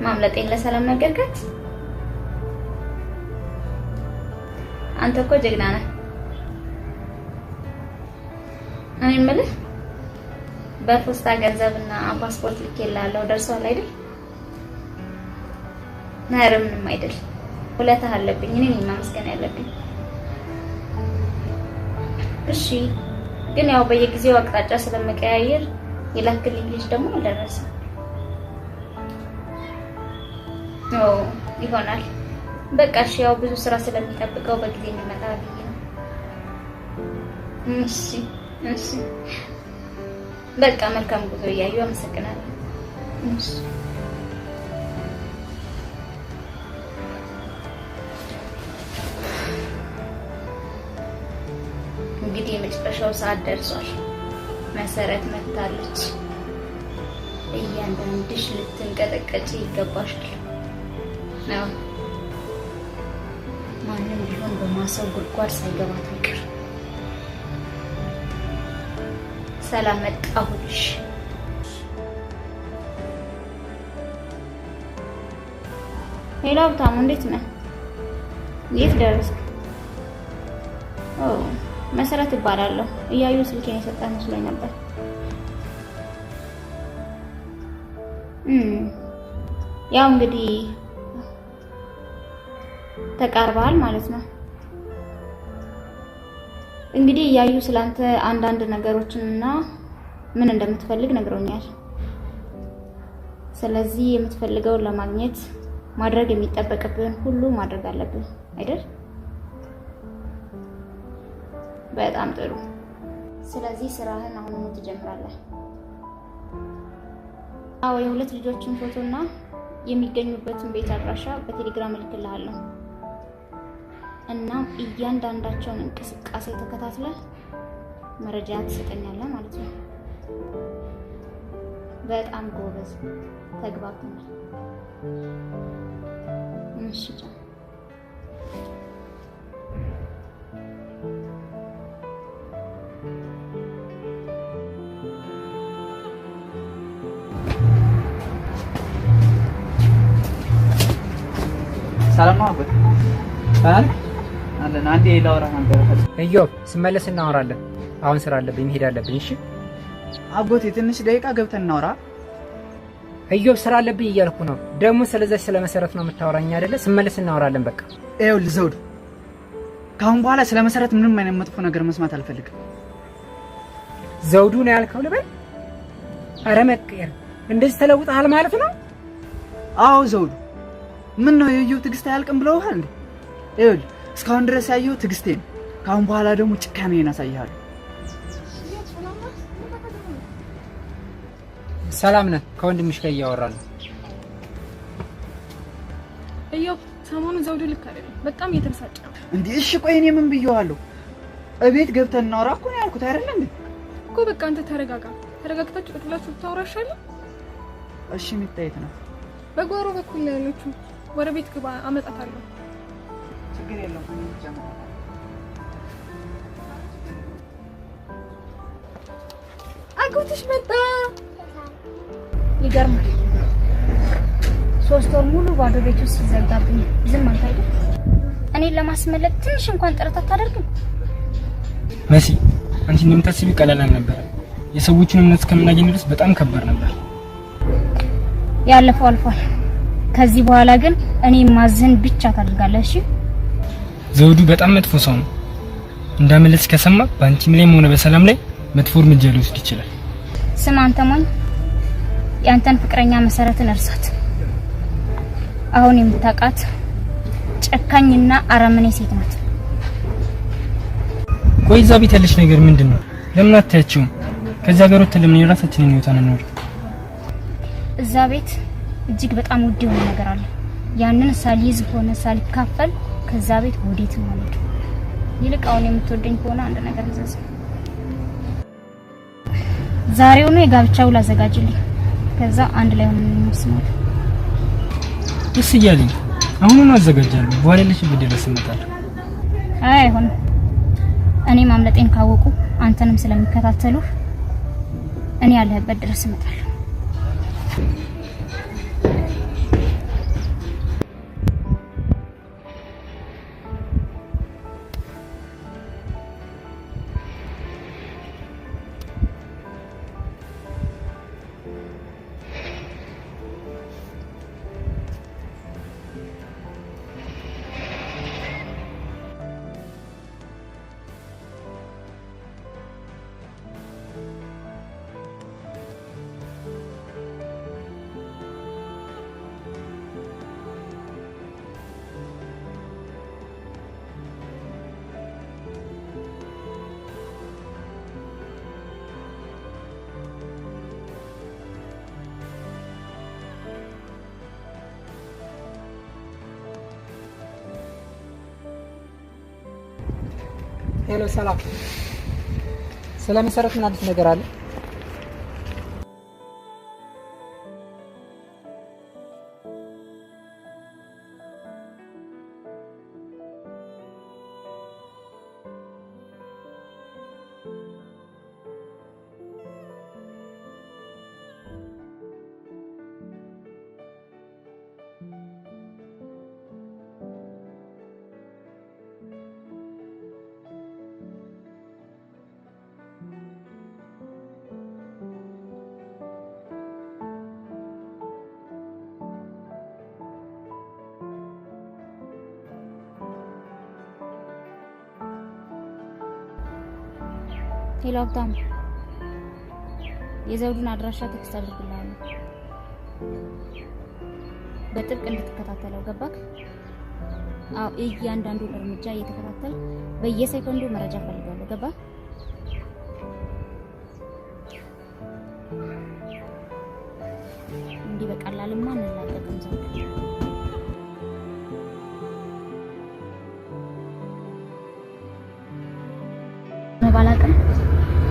ማምለጤን ለሰላም ነገርካት? አንተ እኮ ጀግና ነህ። እኔ የምልህ በፖስታ ገንዘብና ፓስፖርት ልኬልሃለሁ ደርሷል አይደል? ኧረ ምንም አይደል። ውለታህ አለብኝ። እኔ ነኝ ማመስገን ያለብኝ። እሺ ግን ያው በየጊዜው አቅጣጫ ስለመቀያየር የላክልኝ ልጅ ደግሞ አልደረሰም። ኦ ይሆናል። በቃ እሺ፣ ያው ብዙ ስራ ስለሚጠብቀው በጊዜ እንዲመጣ ብዬ ነው። እሺ እሺ፣ በቃ መልካም ጉዞ እያዩ አመሰግናለሁ። እሺ እንግዲህ የመጨረሻው ሰዓት ደርሷል። መሰረት መታለች። እያንዳንድሽ ልትንቀጠቀጭ ይገባሻል። አዎ ማንም ቢሆን በማሰው ጉድጓድ ሳይገባት አይቀር። ሰላም መጣሁልሽ። Hello ሀብታሙ፣ እንዴት ነህ? የት ደረስክ? ኦ መሰረት እባላለሁ። እያዩ ስልኬን የሰጠህ መስሎኝ ነበር። ያው እንግዲህ ተቃርበሃል ማለት ነው። እንግዲህ እያዩ ስላንተ አንዳንድ ነገሮችንና ምን እንደምትፈልግ ነግሮኛል። ስለዚህ የምትፈልገውን ለማግኘት ማድረግ የሚጠበቅብህን ሁሉ ማድረግ አለብህ አይደል? በጣም ጥሩ። ስለዚህ ስራህን አሁኑኑ ትጀምራለህ። አዎ የሁለት ልጆችን ፎቶና የሚገኙበትን ቤት አድራሻ በቴሌግራም እልክልሃለሁ። እናም እያንዳንዳቸውን እንቅስቃሴ ተከታትለህ መረጃ ትሰጠኛለህ ማለት ነው። በጣም ጎበዝ፣ ተግባብተናል። እሺ ቻው። ሰላም ነው አጎቴ? አለን። አንዴ ላወራህ ነበር። ኢዮብ ስመለስ እናወራለን። አሁን ስራ አለብኝ፣ መሄድ አለብኝ። እሺ አጎቴ ትንሽ ደቂቃ ገብተን እናወራ። ኢዮብ ስራ አለብኝ እያልኩ ነው። ደግሞ ስለዛች ስለ መሰረት ነው የምታወራኝ አይደለ? ስመለስ እናወራለን። በቃ ይኸውልህ ዘውዱ፣ ከአሁን በኋላ ስለ መሰረት ምንም አይነት መጥፎ ነገር መስማት አልፈልግም። ዘውዱ ነው ያልከው ልበል? ኧረ መቀየር፣ እንደዚህ ተለውጠሃል ማለት ነው? አዎ ዘውዱ። ምን ነው የኢዮብ ትዕግስት አያልቅም ብለውሃል እንዴ? ይኸውልህ እስካሁን ድረስ ያየው ትዕግስቴ ነው። ከአሁን በኋላ ደግሞ ጭካኔን አሳይሃለሁ። ሰላም ነህ? ከወንድምሽ ጋር እያወራን ነው። ኢዮብ ሰሞኑን ዘውዱ ልክ አይደለም፣ በጣም እየተበሳጨ ነው። እንዴ እሺ ቆይ እኔ ምን ብየዋለሁ? እቤት ገብተን እናውራ እኮ ነው ያልኩት አይደል እንዴ? እኮ በቃ አንተ ተረጋጋ። ተረጋግታችሁ ቁጭ ብላችሁ ብታወራ አይሻልም? እሺ ሚጣ የት ናት? በጓሮ በኩል ነው ያለችው። ወደ ቤት ግባ፣ አመጣታለሁ። ችግር የለውም እኔ ብቻ አመጣታለሁ። አጎትሽ መጣ። ይገርማል። 3 ወር ሙሉ ባዶ ቤት ውስጥ ሲዘጋብኝ ዝም አልክ አይደል? እኔን ለማስመለጥ ትንሽ እንኳን ጥረት አታደርግም? መሲ፣ አንቺ እንደምታስቢው ቀላል አልነበረም። የሰዎቹን እምነት እስከምናገኝ ድረስ በጣም ከባድ ነበር። ያለፈው አልፏል። ከዚህ በኋላ ግን እኔ ማዝህን ብቻ ታደርጋለህ። እሺ? ዘውዱ በጣም መጥፎ ሰው ነው። እንዳመለጥሽ ከሰማ በአንቺም ላይም ሆነ በሰላም ላይ መጥፎ እርምጃ ሊወስድ ይችላል። ስማ አንተ ሞኝ፣ የአንተን ፍቅረኛ መሰረትን እርሳት። አሁን የምታውቃት ጨካኝና አረመኔ ሴት ናት። ቆይ እዛ ቤት ያለሽ ነገር ምንድን ነው? ለምን አታያቸውም? ከዚህ ሀገር ወጥተን ለምን የራሳችንን ህይወት አንኖርም? እዛ ቤት እጅግ በጣም ውድ የሆነ ነገር አለ። ያንን ሳልይዝ ሆነ ሳልካፈል ከዛ ቤት ወዴትም አልሄድም። ይልቅ አሁን የምትወደኝ ከሆነ አንድ ነገር እዘዝ። ዛሬውኑ የጋብቻ ውል አዘጋጅልኝ። ከዛ አንድ ላይ ሆነን እንወስናለን። ደስ እያለኝ አሁኑኑ አዘጋጃለሁ። በኋላ ያለሽበት ድረስ እመጣለሁ። አይ አይሆንም። እኔ ማምለጤን ካወቁ አንተንም ስለሚከታተሉ እኔ ያለህበት ድረስ እመጣለሁ። Hello ሰላም። ስለ መሰረት ምን አዲስ ነገር አለ? Hello ሀብታሙ፣ የዘውዱን አድራሻ text አድርግልሃለሁ። በጥብቅ እንድትከታተለው ገባክ? አዎ፣ እያንዳንዱን እርምጃ እየተከታተል በየሴኮንዱ መረጃ እፈልጋለሁ። ገባ? እንዲህ በቀላልማ አንላቀቅም ዘውዱ። ባላቅም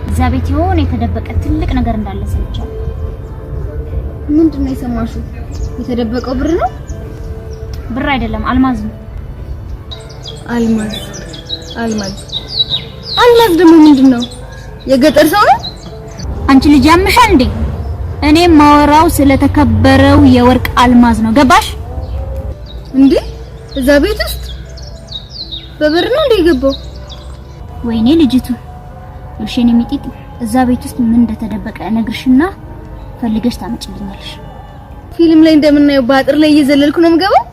እዛ ቤት የሆነ የተደበቀ ትልቅ ነገር እንዳለ ሰምቻለሁ። ምንድን ነው የሰማሽው? የተደበቀው ብር ነው? ብር አይደለም፣ አልማዝ ነው። አልማዝ አልማዝ አልማዝ ደግሞ ምንድን ነው? የገጠር ሰው ነው? አንቺ ልጅ ያምሻል እንዴ? እኔ ማወራው ስለተከበረው የወርቅ አልማዝ ነው። ገባሽ እንዴ? እዛ ቤት ውስጥ በብር ነው እንዴ የገባው? ወይኔ ልጅቱ እሺ፣ የሚጢጥ እዛ ቤት ውስጥ ምን እንደተደበቀ እነግርሽና ፈልገሽ ታመጭልኛለሽ። ፊልም ላይ እንደምናየው በአጥር ላይ እየዘለልኩ ነው የምገባው።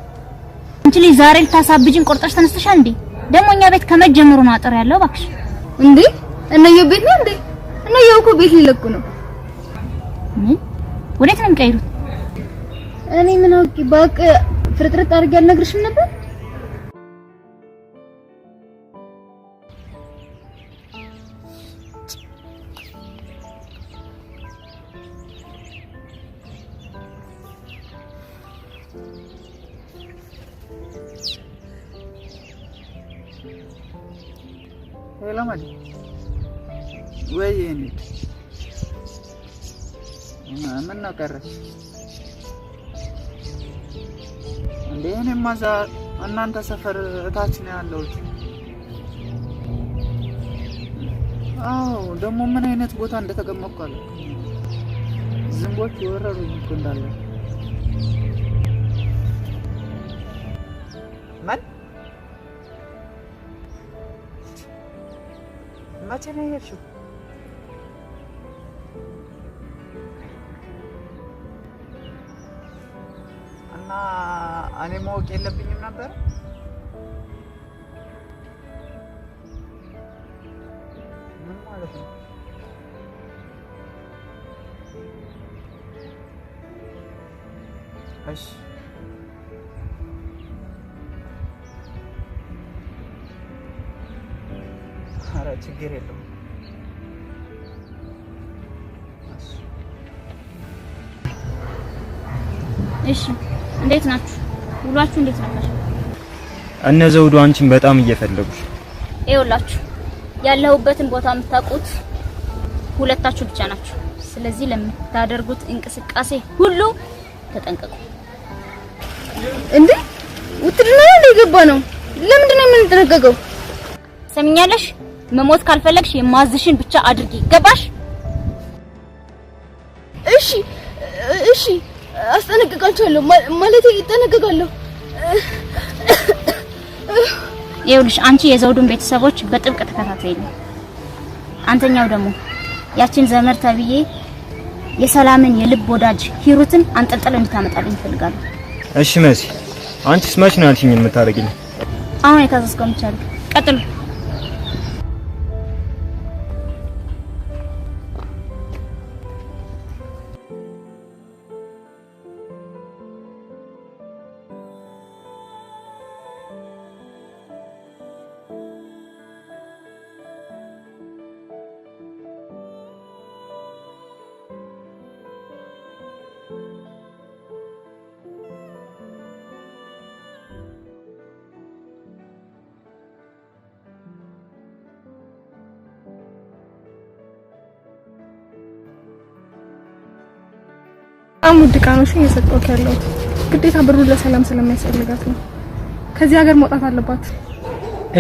አንቺ ልጅ ዛሬ ልታሳብጅን ቆርጠሽ ተነስተሻል እንዴ? ደግሞ እኛ ቤት ከመጀመሩ ነው አጥር ያለው። እባክሽ እንዴ እነየው ቤት ነው እንዴ? እነየው እኮ ቤት ሊለቁ ነው። ምን? ወዴት ነው የሚቀይሩት? እኔ ምን አውቄ፣ ባውቅ ፍርጥርጥ አድርጌ አልነግርሽም ነበር። Hello መዲ፣ ወይ የኔ ምን ነው ቀረሽ እንዴ? እኔማ እዛ እናንተ ሰፈር እታች ነው ያለሁት። አዎ ደግሞ ምን አይነት ቦታ እንደተቀመጥኩ አላውቅም። ዝንቦች ወረሩኝ እኮ እንዳለ። ምን መቼ ነው የሄድሽው? እና እኔ ማወቅ የለብኝም ነበር? ምን ማለት ነው? እሺ ኧረ ችግር የለውም። እሺ እንዴት ናችሁ? ውሏችሁ እንዴት ነበር? እነ ዘውዱ አንቺን በጣም እየፈለጉሽ። ይኸውላችሁ ያለሁበትን ቦታ የምታውቁት ሁለታችሁ ብቻ ናችሁ። ስለዚህ ለምታደርጉት እንቅስቃሴ ሁሉ ተጠንቀቁ። እንዴ ውትድርና ነው የገባ ነው? ለምንድን ነው የምንጠነቀቀው? ሰሚኛለሽ? መሞት ካልፈለግሽ የማዝሽን ብቻ አድርጊ። ገባሽ? እሺ እሺ፣ አስጠነቅቃቸዋለሁ። ማለቴ እጠነቀቃለሁ። ይኸውልሽ አንቺ የዘውዱን ቤተሰቦች በጥብቅ ተከታተይልኝ። አንተኛው ደግሞ ያችን ዘመድ ተብዬ የሰላምን የልብ ወዳጅ ሂሩትን አንጠልጥለው እንድታመጣልኝ እፈልጋለሁ። እሺ መሲ፣ አንቺስ መች ነው ያልሽኝ የምታደርጊልኝ? አሁን የታዘዝከውን ብቻ አድርግ። ቀጥሉ። በጣም ውድ ዕቃ ነው እሺ እየሰጠሁት ያለሁት። ግዴታ ብሩን ለሰላም ስለሚያስፈልጋት ነው። ከዚህ ሀገር መውጣት አለባት።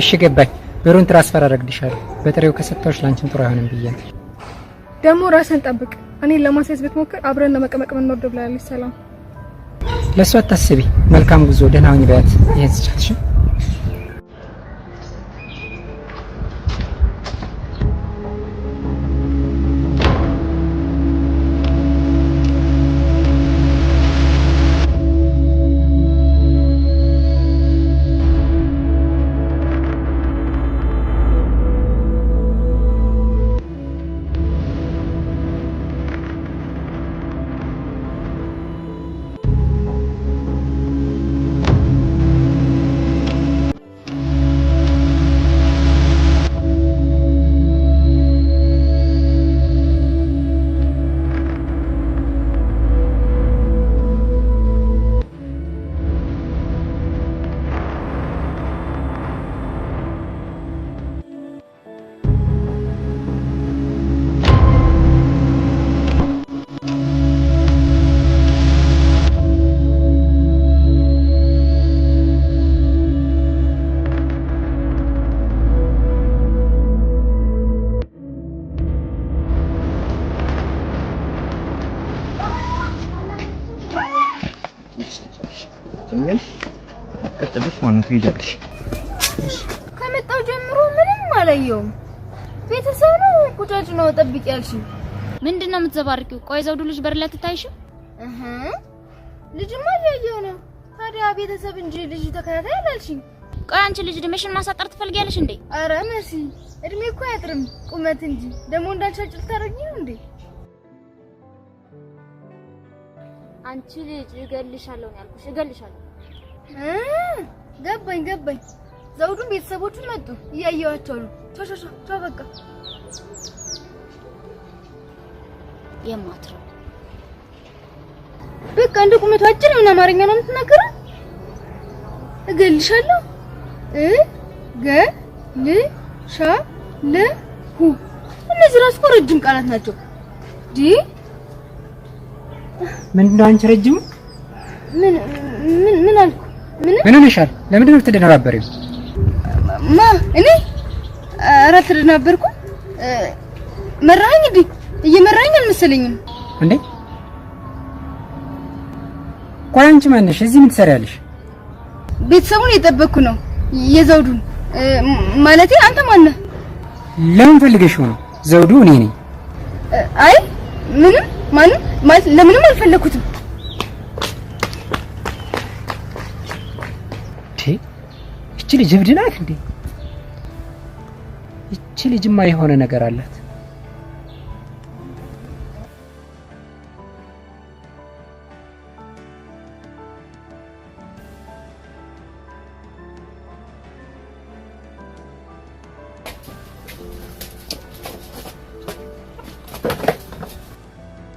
እሺ ገባኝ። ብሩን transfer አደርግልሻለሁ። በጥሬው ከሰጠሁሽ ላንቺም ጥሩ አይሆንም ብዬ ነው። ደግሞ ራስን ጠብቅ። እኔን ለማስያዝ ብትሞክር አብረን ለመቀመቅ የምንወርደው ብላለች ሰላም። ለእሷ አታስቢ። መልካም ጉዞ፣ ደህና ሁኚ በያት። ይሄን ስጫት። እሺ ትሄጃለሽ። ከመጣው ጀምሮ ምንም አላየውም። ቤተሰብ ነው ቁጫጭ ነው ጠብቂ ያልሽኝ? ምንድን ነው የምትዘባርቂው? ቆይ ዘውዱ ልጅ በር ላይ አትታይሽም? እህ ልጅማ እያየሁ ነው። ታዲያ ቤተሰብ እንጂ ልጅ ተከታታይ አላልሽኝ? ቆይ አንቺ ልጅ እድሜሽን ማሳጠር ትፈልጊያለሽ እንዴ? አረ መሲ እድሜ እኮ አያጥርም ቁመት እንጂ። ደግሞ እንዳልሻጭ ልታደርጊ ነው እንዴ? አንቺ ልጅ እገልሻለሁ ነው ያልኩሽ፣ እገልሻለሁ። ገባኝ ገባኝ። ዘውዱን ቤተሰቦቹን መጡ እያየኋቸው ነው። ቻው ቻው ቻው በቃ የማትረው በቃ እንደ ቁመቱ አጭር የሆነ አማርኛ ነው የምትናገረው። እገልሻለሁ እ ገ ል ሻ ለ ሁ እነዚህ ራሱ እኮ ረጅም ቃላት ናቸው። ዲ ምንድን ነው አንቺ ረጅሙ? ምን ምን ምን አልኩ? ምን ምን ሆነሻል? ለምንድን ነው የምትደነባበሪው? ማ እኔ? ኧረ አልተደናበርኩም። መራኸኝ እንዴ? እየመራኸኝ አልመሰለኝም። እንዴ ቆይ አንቺ ማነሽ? እዚህ ምን ትሰሪያለሽ? ቤተሰቡን እየጠበቅኩ ነው፣ የዘውዱን ማለቴ። አንተ ማነህ? ለምን ፈልገሽው ነው? ዘውዱ እኔ ነኝ። አይ ምንም ማንም ማለት ለምንም አልፈለኩትም። እቺ ልጅ እብድ ናት እንዴ? እቺ ልጅማ የሆነ ነገር አላት።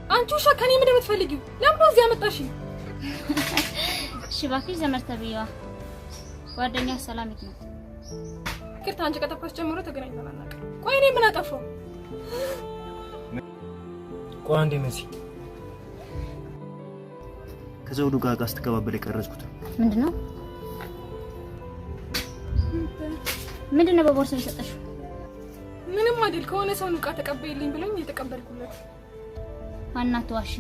አንቺ ውሻ ከኔ ምንድን ነው የምትፈልጊው? ለምን ነው እዚህ ያመጣሽኝ? እሺ እባክሽ ዘመድ ተብዬዋ ጓደኛ ሰላም የት ናት? ይቅርታ አንቺ ከጠፋሽ ጀምሮ ተገናኝተን አናውቅም። ቆይ እኔ ምን አጠፋሁ? ቆይ አንዴ መሲ፣ ከዘውዱ ጋር ዕቃ ስትቀባበል የቀረጽኩት ምንድነው? ምንድነው በቦርሳ የሰጠሽው? ምንም አይደል። ከሆነ ሰው ዕቃ ተቀበይልኝ ብሎኝ የተቀበልኩለት። አናትዋሽ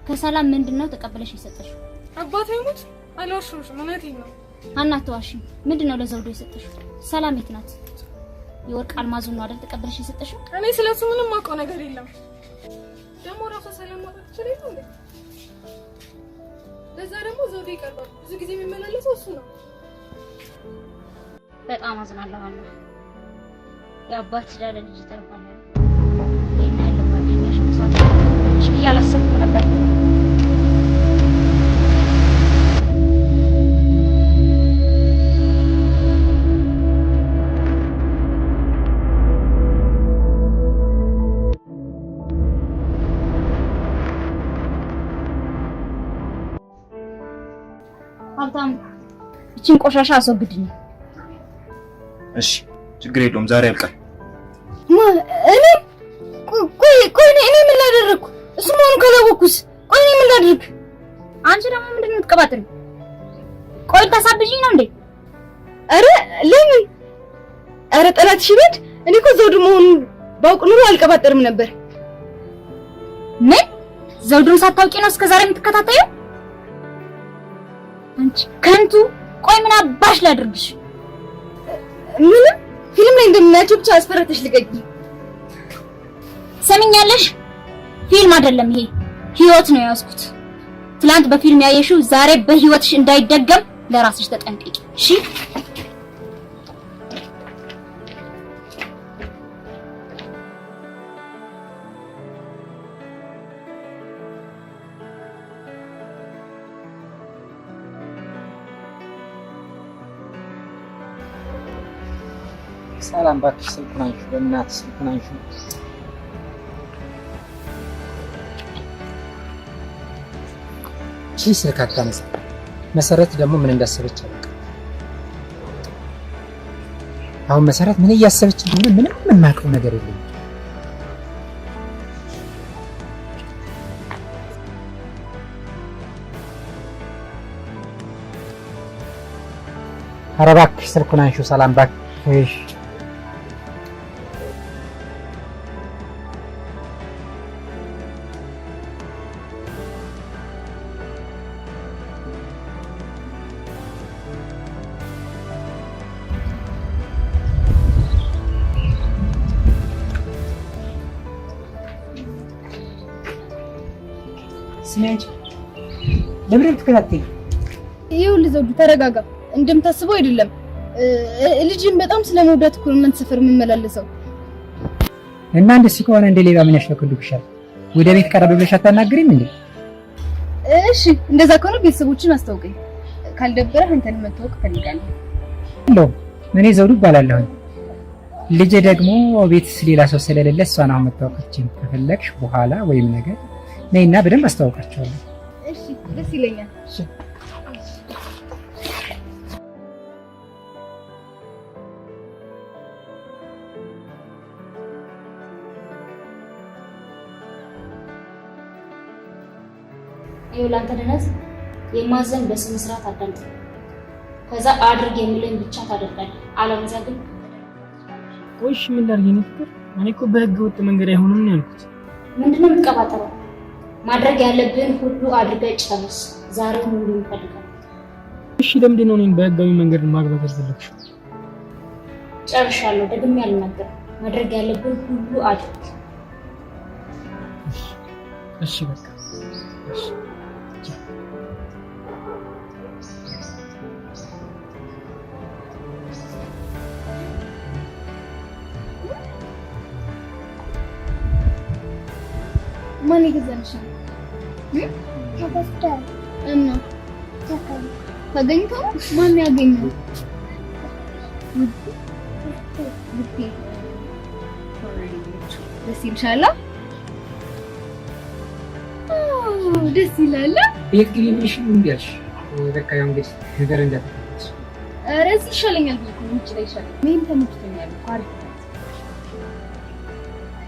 ከሰላም ምንድነው ተቀበለሽ የሰጠሽው? አባቴ ይሙት አልዋሸሁሽም፣ እውነቴን ነው። አናትዋሽ ምንድነው ለዘውዱ የሰጠሽው? ሰላም የት ናት? የወርቅ አልማዙን ነው አይደል ተቀበለሽ የሰጠሽው? እኔ ስለሱ ምንም አውቀው ነገር የለም። ደግሞ ራሷ ሰላም ማውጣት ትችላለች እንዴ? ለዛ ደግሞ ዘውዱ ይቀርባል። ብዙ ጊዜ የሚመላለሰው እሱ ነው። በጣም አዝናለሁ ሀና። የአባት ዕዳ ለልጅ ይተርፋል። ይሄን ያህል ጓደኛሽ መስዋዕት ትከፍላለች ብዬ አላሰብኩም ነበር። ሀብታሙ እቺን ቆሻሻ አስወግድልኝ። እሺ ችግር የለውም፣ ዛሬ ያልቃል። ማ እኔ? ቆይ ቆይ እኔ ምን ላደረግኩ? እሱ መሆኑን ካላወቅኩስ? ቆይ እኔ ምን ላድርግ? አንቺ ደግሞ ምንድን ነው የምትቀባጥሪው? ቆይ ታሳብጂኝ ነው እንዴ? ኧረ ለምን? ኧረ ጠላትሽ ይበድ። እኔ እኮ ዘውዱ መሆኑን ባውቅ ኑሮ አልቀባጠርም ነበር። ምን? ዘውዱን ሳታውቂ ነው እስከዛሬ የምትከታተይው? አንቺ ከንቱ! ቆይ ምን አባሽ ላድርግሽ? ምንም፣ ፊልም ላይ እንደምናያቸው ብቻ አስፈራተሽ ልቀቂ። ሰሚኛለሽ? ፊልም አይደለም ይሄ፣ ህይወት ነው የያዝኩት። ትላንት በፊልም ያየሽው ዛሬ በህይወትሽ እንዳይደገም ለራስሽ ተጠንቀቂ። እሺ? ሰላም እባክሽ ስልኩን አንሺው፣ በእናትሽ ስልኩን አንሺው። እሺ ስልክ አታነሳ። መሰረት ደግሞ ምን እንዳሰበች አላውቅም። አሁን መሰረት ምን እያሰበች እንደሆነ ምንም የማውቀው ነገር የለኝም። ኧረ እባክሽ ስልኩን አንሺው ሰላም እባክሽ። ስሚ አንቺ ለምን የምትከታተይኝ? ይኸውልህ ዘውዱ ተረጋጋ። እንደምታስበው አይደለም። ልጅን በጣም ስለመውዳት እኮ ነው እናንተ ሰፈር የምመላለሰው። እና እንደዚህ ከሆነ እንደ ሌባ ምን ያሽለከልኩሻል? ወደ ቤት ቀረብ ብለሽ አታናግሪም እንዴ? እሺ እንደዛ ከሆነ ቤተሰቦችን አስታውቀኝ። ካልደበረህ አንተን መታወቅ እፈልጋለሁ። እኔ ዘውዱ እባላለሁ። ልጄ ደግሞ ቤት ሌላ ሰው ስለሌለ እሷን አሁን መታወቅ አትችይም። ከፈለግሽ በኋላ ወይም ነገር ነይና በደንብ አስተዋውቃቸዋለሁ። እሺ ደስ ይለኛል። እሺ ይኸውልህ አንተ ደነዝ፣ የማዘን በስነ ስርዓት አዳምጥ። ከዛ አድርግ የሚለኝ ብቻ ታደርጋለህ። አለበለዚያ ግን ቆይ እሺ ምን ላድርግ የኔ ፍቅር? እኔ እኮ በህገ ወጥ መንገድ አይሆንም ነው ያልኩት። ምንድነው የምትቀባጠረው? ማድረግ ያለብህን ሁሉ አድርገህ ጨርስ። ዛሬውን ሁሉ እንፈልጋለን። እሺ ለምንድን ነው እኔን በህጋዊ መንገድ ማግባት ያልፈለግሽው? ጨርሻለሁ። ደግሜ አልናገርም። ማድረግ ያለብህን ሁሉ አድርግ። እሺ በቃ እሺ። ማን የገዛልሽ ነው? እና ተገኝቶ ማን ያገኘው? ውዴ ደስ ይልሻል? ደስ ይላል። ቤት ግቢ ብልሽ እምቢ አልሽ። በቃ ያው እንግዲህ ነገር እንዳትከፍች። ኧረ እዚህ ይሻለኛል ብዬሽ እኮ ነው፣ ውጭ ላይ ይሻለኛል። እኔም ተመችቶኛል እኮ አሪፍ ነው።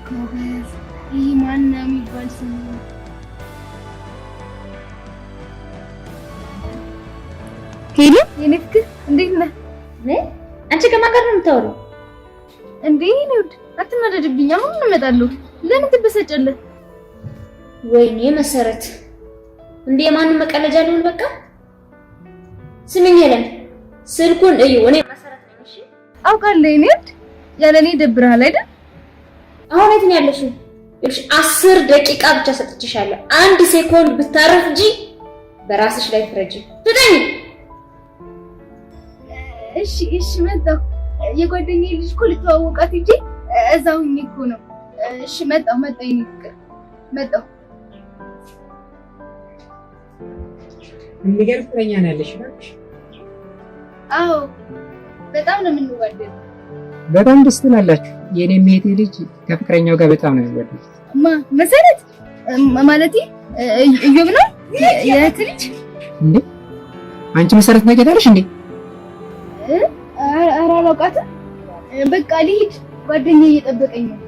ጎበዝ። ይህ ማነው የሚባል ስም ነው? Hello የኔ ፍቅር እንዴት ነህ? ምን አንቺ ከማን ጋር ነው የምታወሪው? እንዴ የኔ ውድ አትናደድብኝ። አሁን እመጣለሁ። ለምን ትበሳጫለህ? ወይኔ መሰረት፣ እንዴ የማንም መቀለጃ ሊሆን በቃ። ስሚኝ ሄለን፣ ስልኩን እዩ። እኔ መሰረት ነኝ። እሺ አውቃለሁ የኔ ውድ፣ ያለ እኔ ይደብርሃል አይደል? አሁን የት ነው ያለሽው? ይኸውልሽ 10 ደቂቃ ብቻ ሰጥቼሻለሁ። 1 ሴኮንድ ብታረፍጂ በራስሽ ላይ ፍረጂ። ፍጠኝ። እሺ እሺ፣ መጣሁ። የጓደኛዬ ልጅ እኮ ልተዋወቃት እንጂ እዛው ሆኜ እኮ ነው። እሺ መጣሁ መጣሁ፣ የኔ ፍቅር መጣሁ። የሚገርም ፍቅረኛ ነው ያለሽ እባክሽ። አዎ በጣም ነው የምንዋደድ። በጣም ደስ ትላላችሁ። የኔም እህቴ ልጅ ከፍቅረኛው ጋር በጣም ነው የሚዋደዱት። ማ መሰረት ማለቴ እዮብ ነው የእህት ልጅ። እንዴ አንቺ መሰረት ታውቂያታለሽ እንዴ? ኧረ አላውቃትም። በቃ ልሂድ፣ ጓደኛዬ እየጠበቀኝ ነው።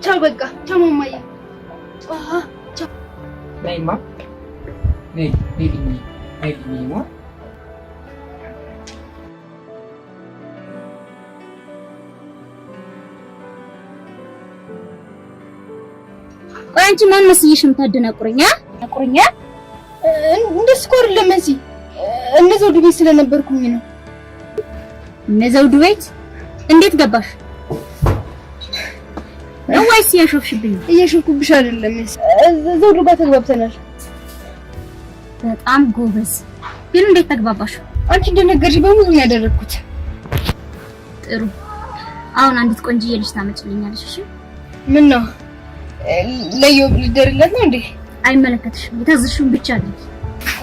ቻው በቃ ቻው ማማዬ። ቻው። ነይማ ነይ ነይ ነይ ነይማ። ቆይ አንቺ ማን መስዬሽ የምታደናቁረኝ? ቁርኛ እንደሱ እኮ አይደለም መሲ፣ እነ ዘውዱ ቤት ስለነበርኩኝ ነው። እነ ዘውዱ ቤት እንዴት ገባሽ? ነው ወይስ እያሾፍሽብኝ ነው? እያሾፍኩብሽ አይደለም መሲ፣ ዘውዱ ጋር ተግባብተናል። በጣም ጎበዝ። ግን እንዴት ተግባባሽ? አንቺ እንደነገርሽ በሙሉ ነው ያደረግኩት። ጥሩ። አሁን አንዲት ቆንጅዬ ልጅ ታመጭልኛለሽ? እሺ። ምን ነው ለዮብ ልደርለት ነው እንዴ? አይመለከትሽም። የታዘዝሽውን ብቻ አድርጊ።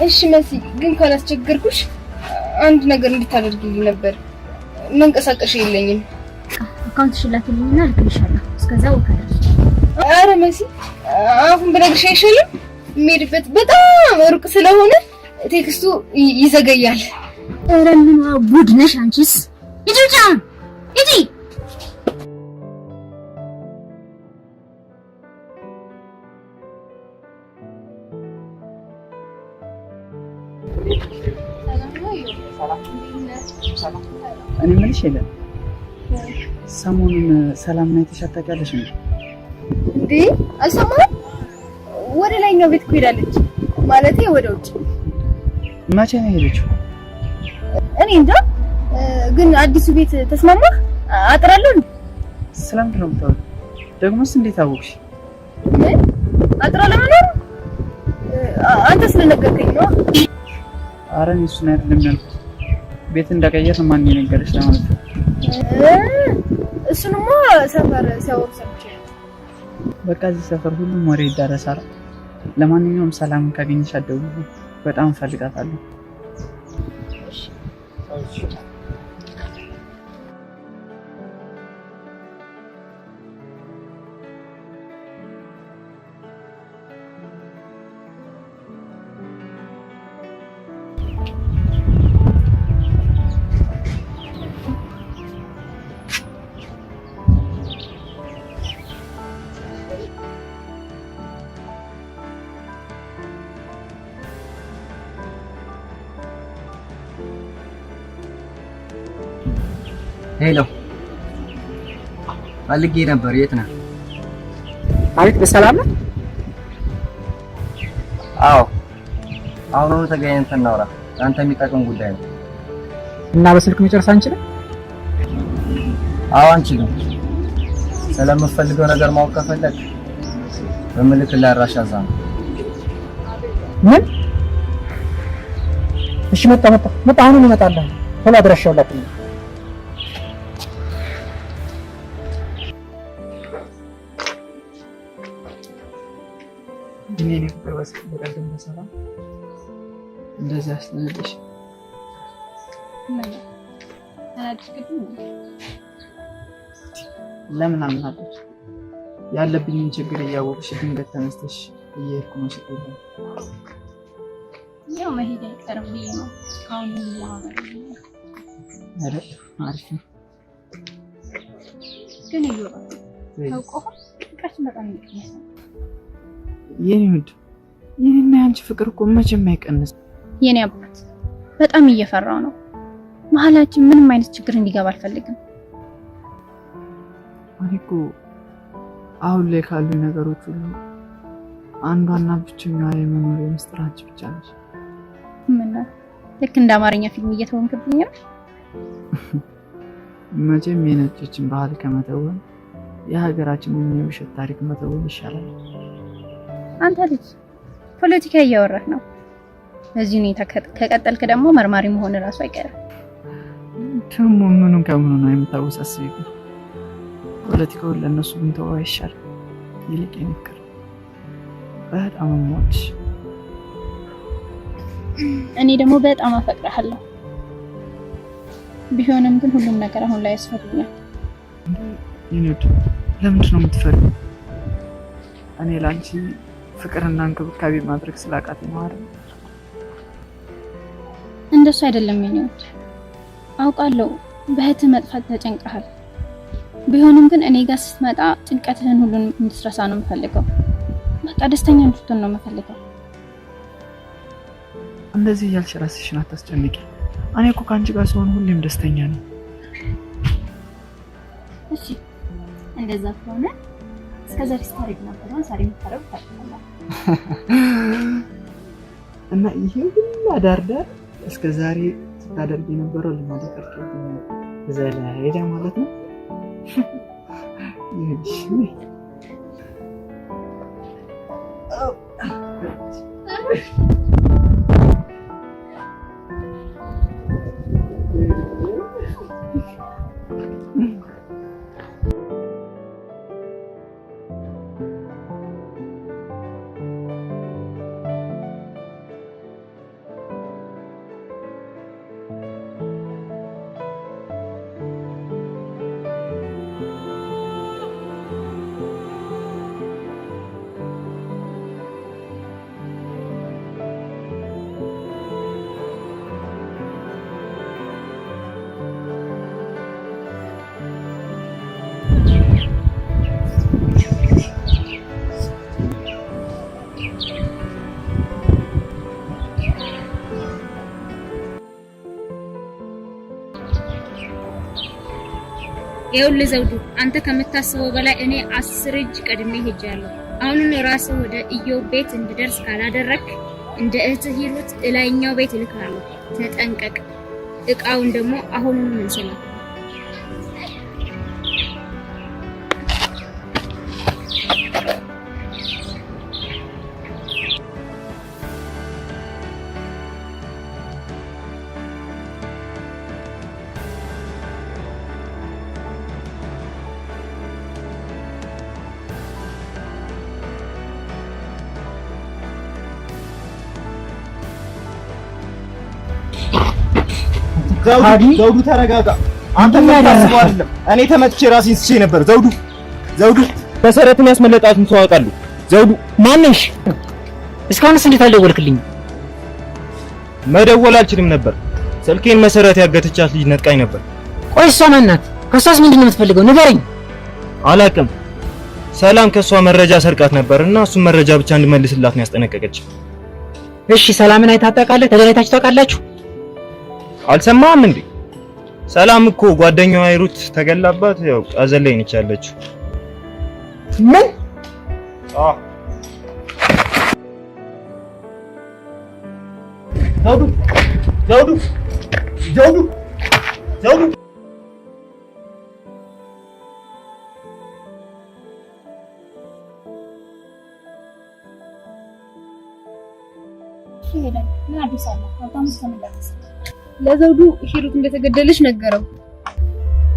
እሺ መሲ፣ ግን ካላስቸገርኩሽ አንድ ነገር እንድታደርግልኝ ነበር። መንቀሳቀሻ የለኝም። account ሽን ላኪልኝና እልክልሻለሁ። እስከዛ walk አድርጊ። ኧረ መሲ፣ አሁን ብነግርሽ አይሻልም? የምሄድበት በጣም ሩቅ ስለሆነ text ኡ ይዘገያል። ኧረ ምን ጉድ ነሽ አንቺስ! ሂጂ ውጪ አሁን ሂጂ። እኔ የምልሽ የለም ሰሞኑን ሰላምን አይተሻት ታውቂያለሽ እንዴ? እንዴ አልሰማህም? ወደ ላይኛው ቤት እኮ ሄዳለች። ማለቴ ወደ ውጭ። መቼ ነው የሄደችው? እኔ እንጃ። ግን አዲሱ ቤት ተስማማህ? አጥራለሁ እንዴ? ስለምንድን ነው የምታወሪው? ደግሞስ እንዴት አወቅሽ? ምን አጥራ ለመኖር አንተ ስለነገርከኝ ነው። ኧረ እኔ እሱን አይደለም ያልኩት። ቤት እንደቀየርን ማን የነገረሽ ለማለት ነው። እሱንማ ሰፈር ሲያወሩ ሰምቼ ነው። በቃ እዚህ ሰፈር ሁሉም ወሬ ይዳረሳል። ለማንኛውም ሰላምን ካገኘሻት ደውዪልኝ፣ በጣም እፈልጋታለሁ። Hello፣ ፈልጌ ነበር። የት ነህ? አቤት፣ በሰላም ነው? አዎ፣ አሁኑኑ ተገናኝተን እናውራ። ለአንተ የሚጠቅም ጉዳይ ነው። እና በስልክ መጨረስ አንችልም? አዎ፣ አንችልም። ስለምፈልገው ነገር ማወቅ ከፈለግ በምልክልህ አድራሻ እዛ ነው። ምን? እሺ፣ መጣ መጣ መጣ። አሁኑኑ እመጣለሁ። ቶሎ አድራሻውን ላክልኝ። እኔ ፍቅር በቀደም በሰላም እንደዚህ አስለነደሽ። ለምን አናደድሽ? ያለብኝን ችግር እያወቅሽ ድንገት ተነስተሽ እየሄድኩ ነው ስትይ ያው መሄድ አይቀርም ብዬ ነው። አሁን አይደል? አሪፍ ነው። ግን እዮብ ታውቀው ፍቅራችን በጣም እየቀነሰ ነው። የኔ ውድ የኔና የአንቺ ፍቅር እኮ መቼም አይቀንስም። የኔ አባት በጣም እየፈራው ነው። መሀላችን ምንም አይነት ችግር እንዲገባ አልፈልግም። እኔ እኮ አሁን ላይ ካሉ ነገሮች ሁሉ አንዷና ብቸኛዋ የመኖር ምስጢር አንቺ ብቻ ነሽ። ምን ነው ልክ እንደ አማርኛ ፊልም እየተወንክብኝ ነው? መቼም የነጮችን ባህል ከመተወን የሀገራችንን የውሸት ታሪክ መተወን ይሻላል። አንተ ልጅ ፖለቲካ እያወራህ ነው። በዚህ ሁኔታ ከቀጠልክ ደግሞ መርማሪ መሆን እራሱ አይቀርም። ደግሞ ምኑን ከምኑ ነው የምታወሳስቢው? ፖለቲካውን ለእነሱ ብንተወው አይሻልም? ይልቅ የኔ ፍቅር በጣም የምወድሽ። እኔ ደግሞ በጣም አፈቅርሃለሁ። ቢሆንም ግን ሁሉም ነገር አሁን ላይ ያስፈሩኛል። የኔ ውድ ለምንድን ነው የምትፈሪው? እኔ ለአንቺ ፍቅርና እንክብካቤ ማድረግ ስላቃተኝ ነው አይደል? እንደሱ አይደለም የኔ ውድ፣ አውቃለሁ በእህትህ መጥፋት ተጨንቀሃል። ቢሆንም ግን እኔ ጋር ስትመጣ ጭንቀትህን ሁሉን እንድትረሳ ነው የምፈልገው። በቃ ደስተኛ እንድትሆን ነው የምፈልገው። እንደዚህ እያልሽ ራስሽን አታስጨንቂ። እኔ እኮ ከአንቺ ጋር ስሆን ሁሌም ደስተኛ ነኝ። እሺ እንደዛ ከሆነ እስከ ዛሬ ስታደርግ ነበረውን ዛሬ የምታደርጉ ታደርጋለህ። እና ይሄ ሁላ ዳርዳር እስከ ዛሬ ስታደርግ የነበረው ልማድ ቀርቶብኝ ዘላ ማለት ነው። ይኸውልሽ ይኸውልህ ዘውዱ፣ አንተ ከምታስበው በላይ እኔ 10 እጅ ቀድሜ ሄጃለሁ። አሁኑን ራስህ ወደ ኢዮብ ቤት እንድደርስ ካላደረክ እንደ እህትህ ሂሩት እላይኛው ቤት እልክሃለሁ። ተጠንቀቅ። እቃውን ደግሞ አሁኑኑ እንስላ። ዘውዱ ተረጋጋ። አንተ የምታስበው አይደለም። እኔ ተመትቼ ራሴን ስቼ ነበር። ዘውዱ ዘውዱ መሰረትን ያስመለጣትን ሰው አውቃለሁ። ዘውዱ ማነሽ? እስካሁንስ እንዴት አልደወልክልኝ? መደወል አልችልም ነበር። ስልኬን መሰረት ያገተቻት ልጅ ነጥቃኝ ነበር። ቆይ እሷ ማን ናት? ከእሷስ ምንድን ነው የምትፈልገው? ንገረኝ። አላቅም። ሰላም ከእሷ መረጃ ሰርቃት ነበር እና እሱን መረጃ ብቻ እንድመልስላት ነው ያስጠነቀቀች። እሺ ሰላምን አይተሃት ታውቃለህ? ተገናኝታችሁ ታውቃላችሁ? አልሰማህም እንዴ? ሰላም እኮ ጓደኛዋ ሂሩት ተገላባት፣ ያው ሀዘን ላይ ነች ያለችው። ምን? አዎ። ዘውዱ፣ ዘውዱ፣ ዘውዱ፣ ዘውዱ። ምን አዲስ አለ? ሀብታሙ እስከምን ደረሰ? ለዘውዱ ሂሩት እንደተገደለች ነገረው።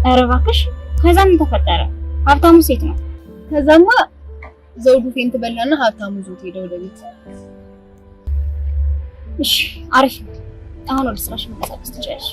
ኧረ እባክሽ። ከዛ ምን ተፈጠረ? ሀብታሙ ሴት ነው። ከዛማ ዘውዱ faint በላና ሀብታሙ ይዞት ሄደ ወደ ቤት። እሺ አሪፍ ነው። አሁን ወደ ስራሽ መንቀሳቀስ ትችያለሽ።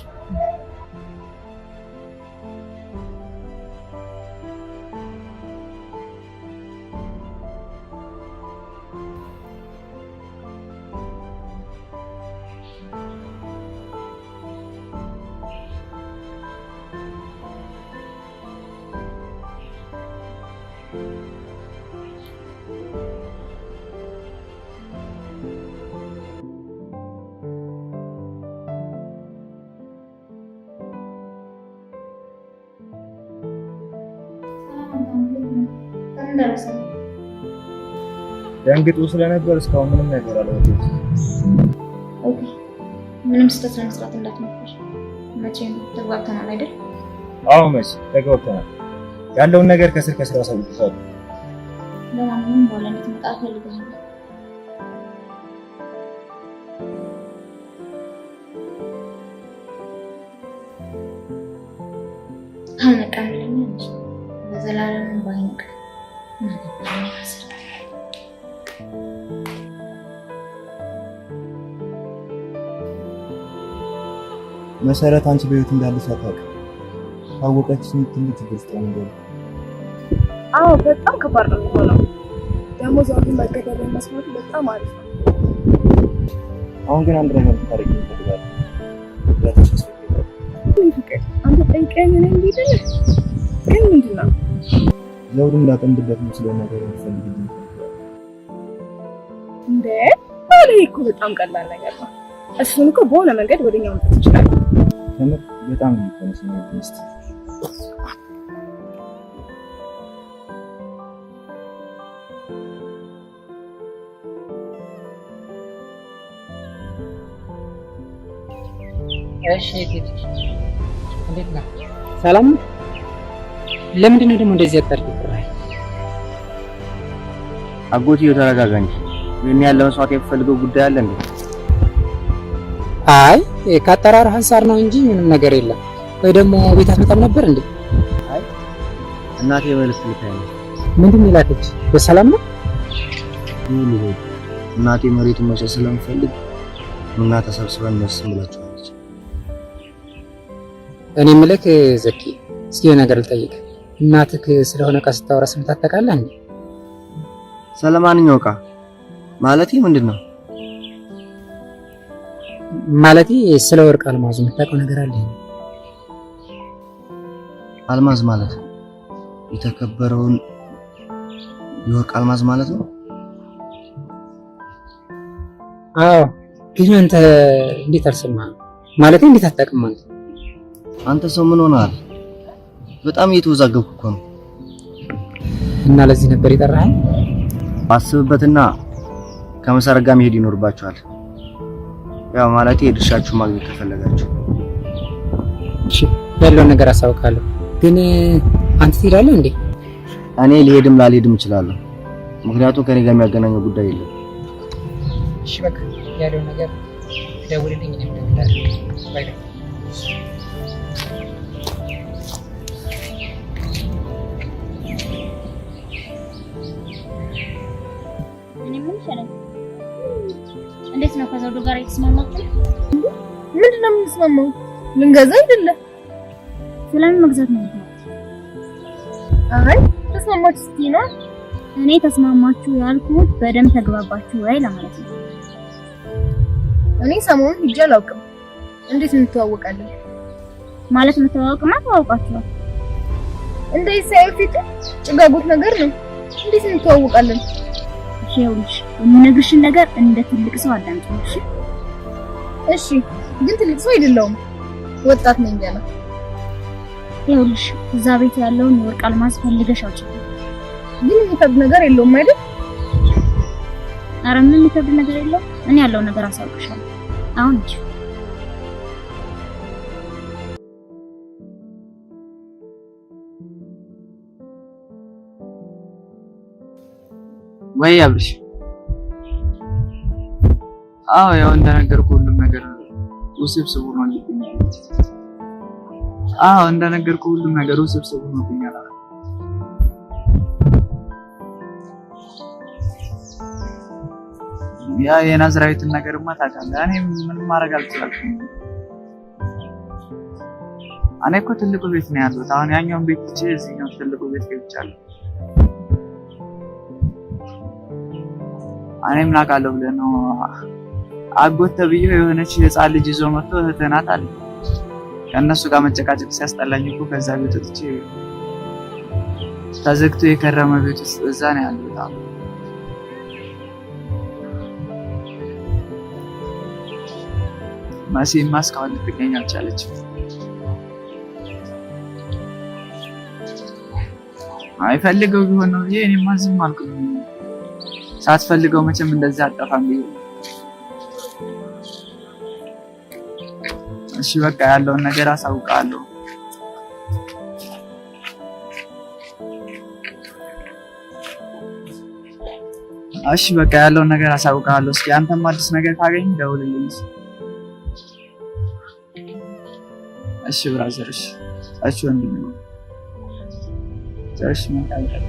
ደንግጦ ስለነበር እስካሁን ምንም ነገር አላወራሁትም። Okay፣ ምንም ስህተት ለመስራት እንዳትሞክር። መቼም ተግባብተናል አይደል? አዎ መሲ፣ ተግባብተናል። ያለውን ነገር ከስር ከስር አሳውቅሻለሁ። ለማንኛውም በኋላ እንድትመጣ እፈልግሃለሁ። አልነቃም ይለኛል እንጂ በዘላለም ባይነቃ ምን አገባኝ ራሴ። መሰረት አንቺ በህይወት እንዳለች አታውቅም። ካወቀች ትልቅ ችግር ውስጥ ነው የምንገባው። አዎ በጣም ከባድ ነው የሚሆነው። ደግሞ ዘውዱ መገደሉን መስማቱ በጣም አሪፍ ነው። አሁን ግን አንድ ነገር እንድታደርጊ እፈልጋለሁ። እርዳታሽ ያስፈልጋል። ምን ፍቅር፣ አንተ ጠይቀኝ እኔ እንሂድልህ። ግን ምንድን ነው? ዘውዱን ላጠምድበት የምችለውን ነገር እንድትፈልጊልኝ እፈልጋለሁ። እንዴ ባሌ እኮ በጣም ቀላል ነገር ነው። እሱን እኮ በሆነ መንገድ ወደኛ መምጣት ይችላል። ከምር በጣም ነው የምትሆነው ሚስት። እሺ ቴዲ፣ እንዴት ነህ? ሰላም ነህ? ለምንድን ነው ደግሞ እንደዚህ አጣድፈህ የጠራኸኝ? አጎትዬው ተረጋጋ እንጂ። ይህን ያህል ለመስማት የምፈልገው ጉዳይ አለ እንዴ? አይ ከአጠራርህ አንፃር ነው እንጂ ምንም ነገር የለም። ወይ ደግሞ ቤት አትመጣም ነበር እንዴ? አይ እናቴ መልዕክት ልካኝ ነው። ምንድን ነው የላከች? በሰላም ነው? ይኸውልህ እናቴ መሬቱን መሸጥ ስለምፈልግ ኑና ተሰብስበን እንወስን ብላችኋለች። እኔ የምልህ ዘኪ፣ እስኪ የሆነ ነገር ልጠይቅህ። እናትህ ስለሆነ ዕቃ ስታወራ ሰምተህ ታውቃለህ እንዴ? ስለማንኛው ዕቃ ማለቴ ምንድን ነው? ማለቴ ስለ ወርቅ አልማዙ የምታውቀው ነገር አለ? አልማዝ ማለት የተከበረውን የወርቅ አልማዝ ማለት ነው? አዎ። ግን አንተ እንዴት አልሰማህም? ማለቴ እንዴት አታውቅም ማለት ነው? አንተ ሰው ምን ሆነሃል? በጣም እየተወዛገብኩ እኮ ነው። እና ለዚህ ነበር የጠራኸኝ? አስብበትና ከመሰረት ጋር መሄድ ይኖርባችኋል። ያው ማለቴ የድርሻችሁን ማግኘት ከፈለጋችሁ። እሺ ያለውን ነገር አሳውቃለሁ። ግን አንተ ትሄዳለህ እንዴ? እኔ ልሄድም ላልሄድም እችላለሁ። ምክንያቱም ከኔ ጋር የሚያገናኘው ጉዳይ የለም። እሺ በቃ ያለውን ነገር ደውልልኝ፣ እኔም እደውልልሃለሁ። Bye bye። እኔ የምልሽ አለኝ፣ እንዴት ነው ከዘውዱ ጋር የተስማማችሁ? ምንድን ነው የምንስማማው? ልንገዛ አይደለ? ስለምን መግዛት ነው የምትለው? አይ ተስማማችሁ ስትይ ነው። እኔ ተስማማችሁ ያልኩት በደንብ ተግባባችሁ ወይ ለማለት ነው። እኔ ሰሞኑን ሂጄ አላውቅም። እንዴት እንተዋወቃለን? ማለት መተዋወቅማ ተዋውቃችኋል። እንደዚህ ሳይሆን ፊቱ ጭጋጎት ነገር ነው። እንዴት እንተዋወቃለን? እሺ ይኸውልሽ፣ የምነግርሽን ነገር እንደ ትልቅ ሰው አዳምጪኝ። እሺ? እሺ፣ ግን ትልቅ ሰው አይደለሁም። ወጣት ነኝ ገና። ይኸውልሽ እዛ ቤት ያለውን የወርቅ አልማዝ ፈልገሽ አውጪ። ግን የሚከብድ ነገር የለውም አይደል? ኧረ ምንም የሚከብድ ነገር የለውም። እኔ ያለውን ነገር አሳውቅሻለሁ። አሁን ሂጂ። ወይ አብርሽ? አዎ ያው እንደነገርኩህ ሁሉም ነገር ውስብስብ ሆኖብኛል። አዎ እንደነገርኩህ ሁሉም ነገር ውስብስብ ሆኖብኛል። ያ የናዝራዊትን ነገርማ ታውቃለህ። እኔ ምንም ማድረግ አልቻልኩም። እኔ እኮ ትልቁ ቤት ነው ያለሁት። አሁን ያኛውን ቤት ትቼ እዚህኛው ትልቁ ቤት ገብቻለሁ። እኔ ምን አውቃለሁ ብለህ ነው? አጎት ተብዬው የሆነች ህፃን ልጅ ይዞ መጥቶ እህትህ ናት አለ። ከእነሱ ጋር መጨቃጨቅ ሲያስጠላኝ እኮ ከዛ ቤት ወጥቼ ተዘግቶ የከረመ ቤት ውስጥ እዛ ነው ያለሁት አሁን። መሲማ እስካሁን ልትገኝ አልቻለችም። አይፈልገው ቢሆን ነው ብዬ እኔማ ዝም አልኩኝ። ሳትፈልገው መቼም እንደዚህ አጠፋም ብዬ። እሺ በቃ ያለውን ነገር አሳውቃለሁ። እሺ በቃ ያለውን ነገር አሳውቃለሁ። እስኪ አንተም አዲስ ነገር ካገኝ ደውልልኝ። እሺ brother፣ እሺ እሺ ወንድሜ፣ እሺ መልካም ቀን።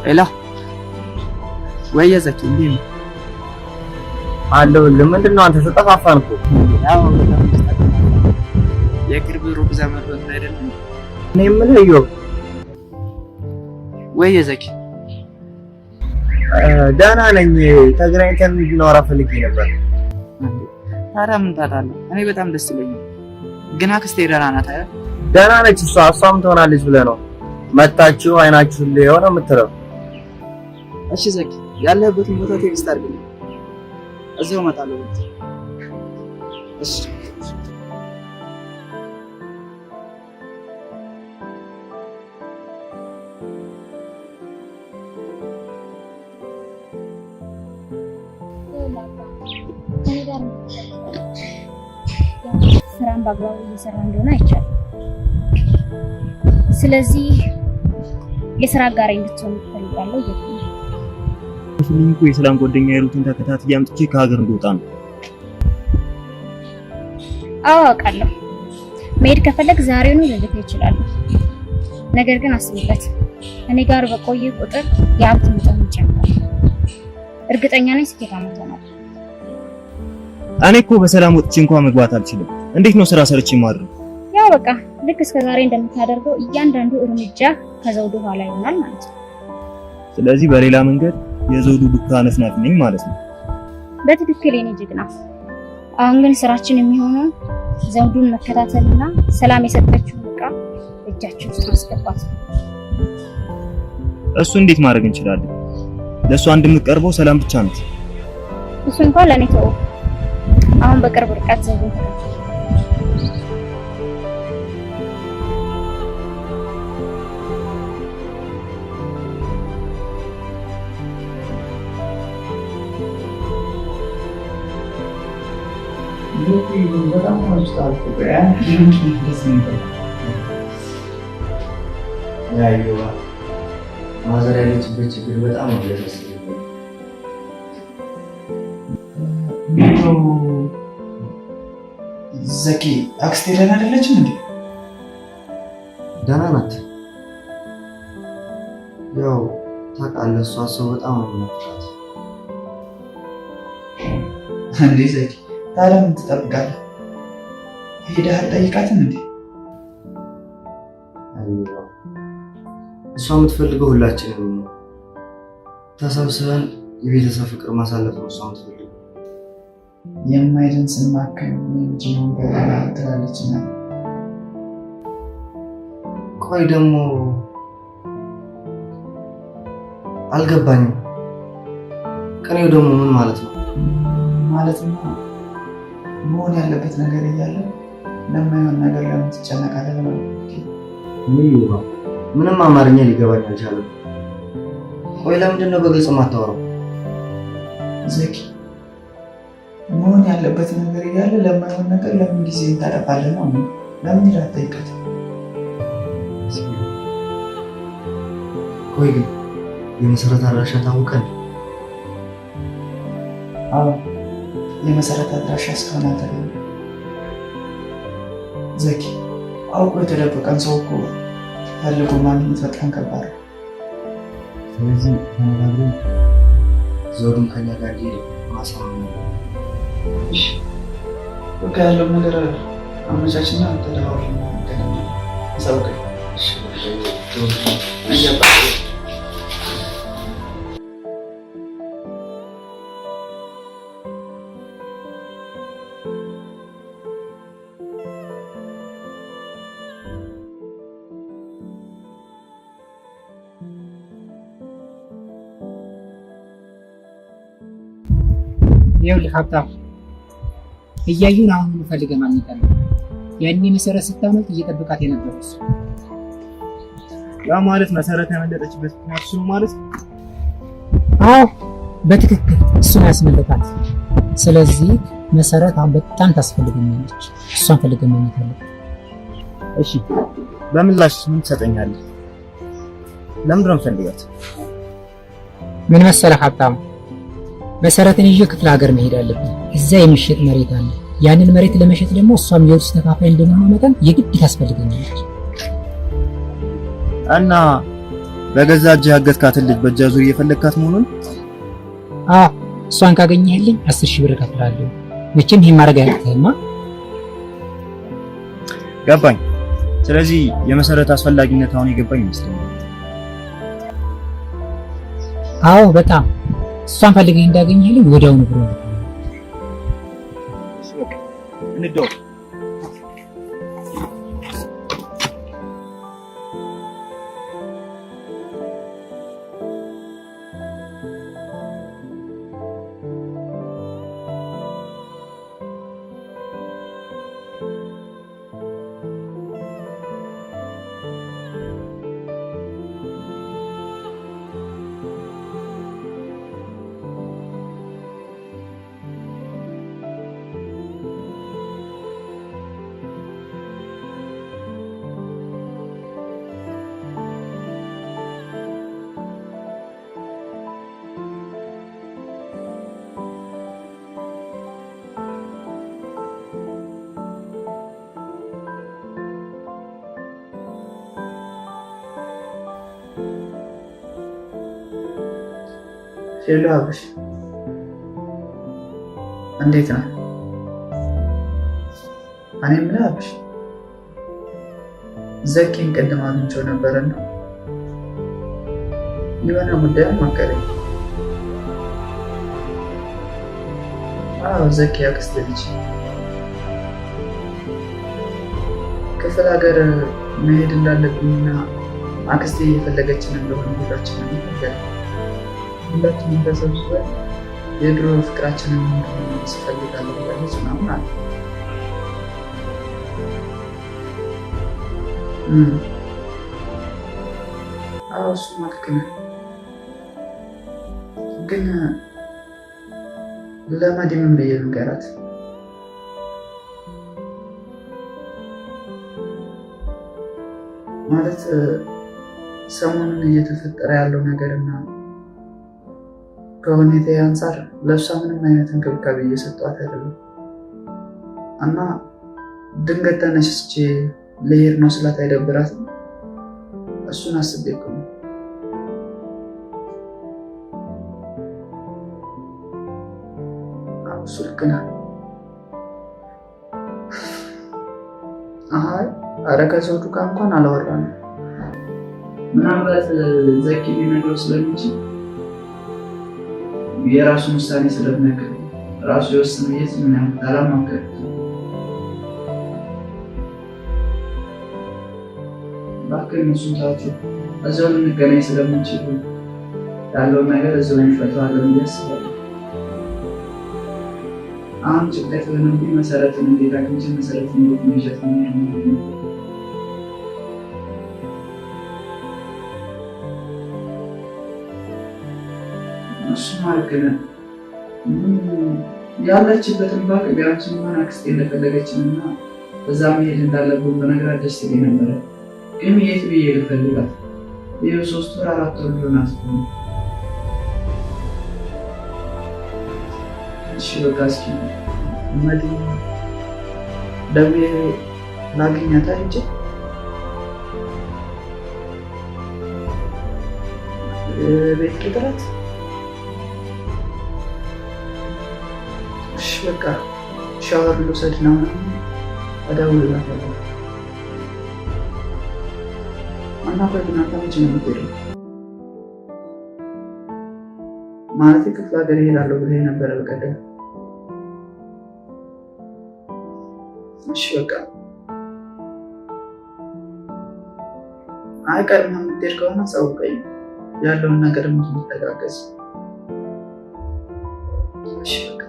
Hello ወይ ዘኪ፣ እንዴት ነህ? አለሁልህ። ምንድን ነው አንተ ተጠፋፋን እኮ። ያው በጣም የቅርብ ሩቅ ዘመድ ሆነን አይደለም። እኔ የምልህ እዮብ፣ ወይ ዘኪ፣ ደህና ነኝ። ተገናኝተን እንድናወራ ፈልጌ ነበር። ታዲያ ምን ታጣለህ? እኔ በጣም ደስ ይለኛል። ግን አክስቴ ደህና ናት አይደል? ደህና ነች እሷ። እሷም ትሆናለች ብለህ ነው መጣችሁ አይናችሁን ልየው ነው የምትለው? እሺ ዘኪ፣ ያለህበትን ቦታ text አድርግልኝ፣ እዚያው እመጣለሁ። እሺ ስራን በአግባቡ እየሰራ እንደሆነ አይቻልም። ስለዚህ የስራ አጋሬ እንድትሆን እፈልጋለሁ። እኮ የሰላም ጓደኛ ያሉትን ተከታትዬ አምጥቼ ከሀገር እንደወጣ ነው። አዎ አውቃለሁ። መሄድ ከፈለግ ዛሬውኑ ልልክህ እችላለሁ። ነገር ግን አስብበት። እኔ ጋር በቆየ ቁጥር የሀብት መጠኑ ይጨምራል። እርግጠኛ ነኝ ስኬታማ ትሆናለህ። እኔ እኮ በሰላም ወጥቼ እንኳን መግባት አልችልም። እንዴት ነው ስራ ሰርቼ የማድረው? ያው በቃ ልክ እስከ ዛሬ እንደምታደርገው እያንዳንዱ እርምጃ ከዘውዱ ኋላ ይሆናል ማለት ነው። ስለዚህ በሌላ መንገድ የዘውዱ ዱካ ነፍናፊ ነኝ ማለት ነው። በትክክል የኔ ጀግና። አሁን ግን ስራችን የሚሆነው ዘውዱን መከታተልና ሰላም የሰጠችውን ዕቃ እጃችን ውስጥ ማስገባት ነው። እሱ እንዴት ማድረግ እንችላለን? ለእሷ እንደምትቀርበው ሰላም ብቻ ናት። እሱ እንኳን ለእኔ ተወው። አሁን በቅርብ ርቀት ዘውዱን ተከታተል። በጣም ያየዋ ማዘር ያለችበት ችግር በጣም ነው የሚያሳስበኝ። ዘኪ፣ አክስቴ ደህና አይደለችም እንዴ? ደህና ናት። ያው ታውቃለህ፣ እሷ ሰው በጣም ነው የሚናፍቃት። እንዴ ዘኪ፣ ታዲያ ምን ትጠብቃለህ? ሄደህ አትጠይቃትም እንዴ? አየዋ እሷ የምትፈልገው ሁላችንም ነው። ተሰብስበን የቤተሰብ ፍቅር ማሳለፍ ነው እሷ የምትፈልገው። የማይድን ስማከኝ የልጅ መንገድ ትላለች እና ቆይ ደግሞ አልገባኝም። ቅኔው ደግሞ ምን ማለት ነው? ማለትማ መሆን ያለበት ነገር እያለ ለማይሆን ነገር ለምን ትጨነቃለህ? ለማለት ነው። ምንም አማርኛ ሊገባኝ አልቻለም። ቆይ ለምንድን ነው በግልጽ የማታወራው? ዘኪ መሆን ያለበት ነገር እያለ ለማይሆን ነገር ለምን ጊዜ ታጠፋለህ ነው? ለምን ይላል ጠይቀት። ቆይ ግን የመሰረት አድራሻ ታወቀ? አዎ የመሰረት አድራሻ እስካሁን አልተገኘም። ዘኪ አውቆ የተደበቀን ሰው እኮ ፈልጎ ማግኘት በጣም ከባድ ነው። ስለዚህ ተነጋግረን ዘውዱን ከኛ ጋር እንዲሄድ ማሳመን ነው። እሺ በቃ ያለውን ነገር አመቻችና ተደዋውለን እንገናኛለን። አሳውቀኝ። እሺ ይኸውልህ ሀብታሙ እያዩን አሁን ፈልገህ ማግኘት አለብህ። ያኔ መሰረት ስታመልጥ እየጠበቃት የነበረው እሱ። ያ ማለት መሰረት ያመለጠችበት ምክንያት እሱ ነው ማለት? አዎ በትክክል እሱን ያስመለጣት። ስለዚህ መሰረት አሁን በጣም ታስፈልገኛለች። እሷን ፈልገህ ማግኘት አለብህ። እሺ በምላሽ ምን ትሰጠኛለህ? ለምንድን ነው የምፈልጋት? ምን መሰለህ ሀብታሙ፣ መሰረትን ይዤ ክፍለ ሀገር መሄድ አለብኝ። እዛ የሚሸጥ መሬት አለ። ያንን መሬት ለመሸጥ ደግሞ እሷም የውርስ ተካፋይ እንደመሆኗ መጠን የግድ ታስፈልገኛለች። እና በገዛ እጅህ ያገትካትን ልጅ በእጅ አዙር እየፈለግካት መሆኑን? አዎ እሷን ካገኘህልኝ 10,000 ብር እከፍልሃለሁ። መቼም ይሄን ማድረግ አያቅትህማ። ገባኝ። ስለዚህ የመሰረት አስፈላጊነት አሁን የገባኝ ይመስለኛል። አዎ በጣም እሷን ፈልገህ እንዳገኘህልኝ ወዲያውኑ ብሩ እንደው Hello አብርሽ፣ እንዴት ነህ? እኔ የምልህ አብርሽ፣ ዘኪን ቅድም አግኝቼው ነበረና የሆነ ጉዳይ አማከረኝ። አዎ ዘኪ ያክስት ልጅ ክፍለ ሀገር መሄድ እንዳለብኝና አክስቴ እየፈለገችን እንደሆነ ሁላችንም ነገር ሁላችንም ተሰብስበን የድሮ ፍቅራችንን እንድንመልስ እፈልጋለሁ ብላለች ምናምን አለ። አዎ እሱማ ልክ ነህ፣ ግን ለመዲ ምን ብዬ ልንገራት? ማለት ሰሞኑን እየተፈጠረ ያለው ነገርና ከሁኔታ አንጻር ለእሷ ምንም አይነት እንክብካቤ እየሰጧት አይደለም እና ድንገት ተነስቼ ልሄድ ነው ስላት አይደብራትም? እሱን አስቤ እኮ ነው። አዎ እሱ ልክ ነህ። አይ ኧረ ከዘውዱ ጋር እንኳን አላወራንም። ምናልባት ዘኪ ሊነግረው ስለሚችል የራሱን ውሳኔ ስለሚያውቅ ራሱ የወሰነ ብዬ ዝም ያልኩት አላማከርኩትም። እባክህ እነሱን ተዋቸው። እዛው ልንገናኝ ስለምንችል ያለውን ነገር እዛው እንፈታዋለን ብዬ አስባለሁ። አሁን ጭንቀት የሆነብኝ መሰረትን እንዴት አግኝቼ መሰረትን እንዴት ነው ይዣት የምሄደው ነው። እሱማ ልክ ነህ። ያለችበትን ባቅ ቢያንስ እንኳን አክስቴ እንደፈለገችን እና እዛ መሄድ እንዳለብን በነገራት ደስ ይለኝ ነበረ። ግን የት ብዬ ልፈልጋት? ይኸው 3 ወር 4 ወር ሊሆናት እኮ ነው። እሺ በቃ እስኪ መዲ ደውዬ ላግኛታ ሂጅ። ቤት ልጥራት? እሺ በቃ ሻወር ልውሰድና ምናምን እደውልላታለሁ። እና ቆይ ግን አንተ መቼ ነው የምትሄደው? ማለቴ ክፍለ ሀገር እሄዳለሁ ብለህ ነበረ በቀደም። እሺ በቃ አይ ቀድመህ የምትሄድ ከሆነ አሳውቀኝ፣ ያለውን ነገር እንድንተጋገዝ። እሺ በቃ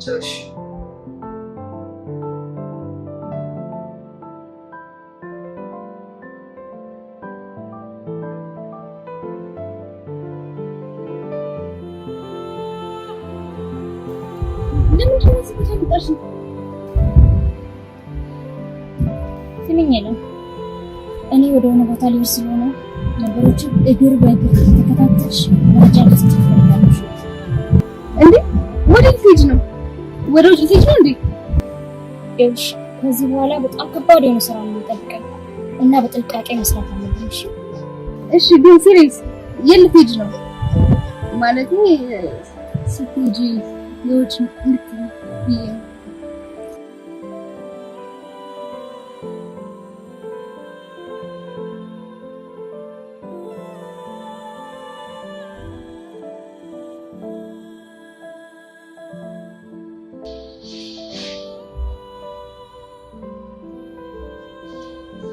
ቻው። እሺ ለምንድን ነው እዚህ ቦታ የመጣሽው? ስሚኝ የለም፣ እኔ ወደሆነ ቦታ ልሄድ ስለሆነ ነገሮችን እግር በእግር እየተከታተልሽ መረጃ ልትሰጪኝ እፈልጋለሁ። እንዴ ወዴት ልትሄጂ ነው? ወደ ውጭ ልትሄጂ ነው እንዴ? ይኸውልሽ ከዚህ በኋላ በጣም ከባድ የሆነ ስራ ነው የሚጠብቀን እና በጥንቃቄ መስራት አለብን። እሺ? እሺ ግን serious የት ልትሄጂ ነው? ማለቴ ስትሄጂ የውጭ እንድትይ ብዬ ነው።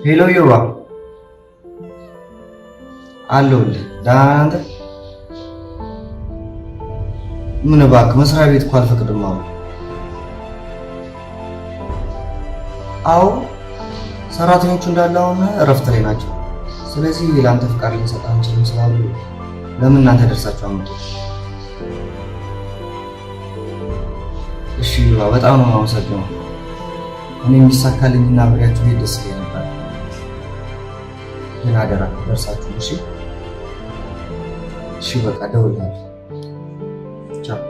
Hello ዮባ፣ አለሁልህ። ደህና ነህ አንተ? ምን እባክህ መስሪያ ቤት እኮ አልፈቅድም አሉ። አዎ ሰራተኞቹ እንዳለ አሁን እረፍት ላይ ናቸው። ስለዚህ ለአንተ ፍቃድ ልንሰጥ አንችልም ስላሉ ለምን እናንተ ደርሳችሁ አመጡ? እሺ ዮባ፣ በጣም ነው የማመሰግነው። እኔ የሚሳካልኝና አብሬያችሁ ብሄድ ደስ ይለኝ ነበር፣ ግን አደራ ደርሳችሁ። እሺ እሺ፣ በቃ እደውልልሃለሁ። ቻው።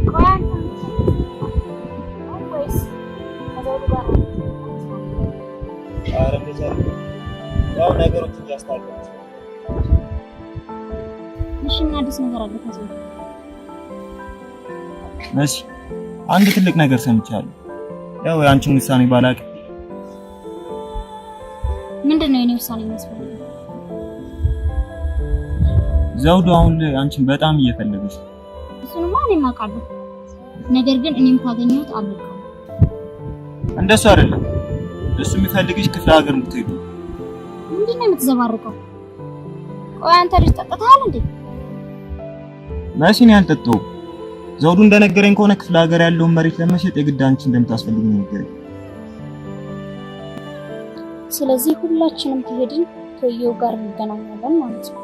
ቆይ አንተ ወይስ ከዘውዱ ጋር ነው? ኧረ እንደዛ አይደለም። ያው ነገሮችን እያስታገሉት ነው። እሺ ምን አዲስ ነገር አለ ከዘውዱ? መሲ አንድ ትልቅ ነገር ሰምቻለሁ። ያው የአንቺን ውሳኔ ባላውቅ። ምንድን ነው የኔ ውሳኔ የሚያስፈልገው? ዘውዱ አሁን ላይ አንቺን በጣም እየፈለገሽ ነው። እሱንማ እኔም አውቃለሁ። ነገር ግን እኔም ካገኘሁት አልለቀውም። እንደሱ አይደለም። እሱ የሚፈልግሽ ክፍለ ሀገር እንድትሄዱ። ምንድን ነው የምትዘባርቀው? ቆይ አንተ ልጅ ጠጥተሃል እንዴ? መሲ እኔ አልጠጣሁም። ዘውዱ እንደነገረኝ ከሆነ ክፍለ ሀገር ያለውን መሬት ለመሸጥ የግድ አንቺ እንደምታስፈልጊ ነው የነገረኝ። ስለዚህ ሁላችንም ከሄድን ከኢዮብ ጋር እንገናኛለን ማለት ነው።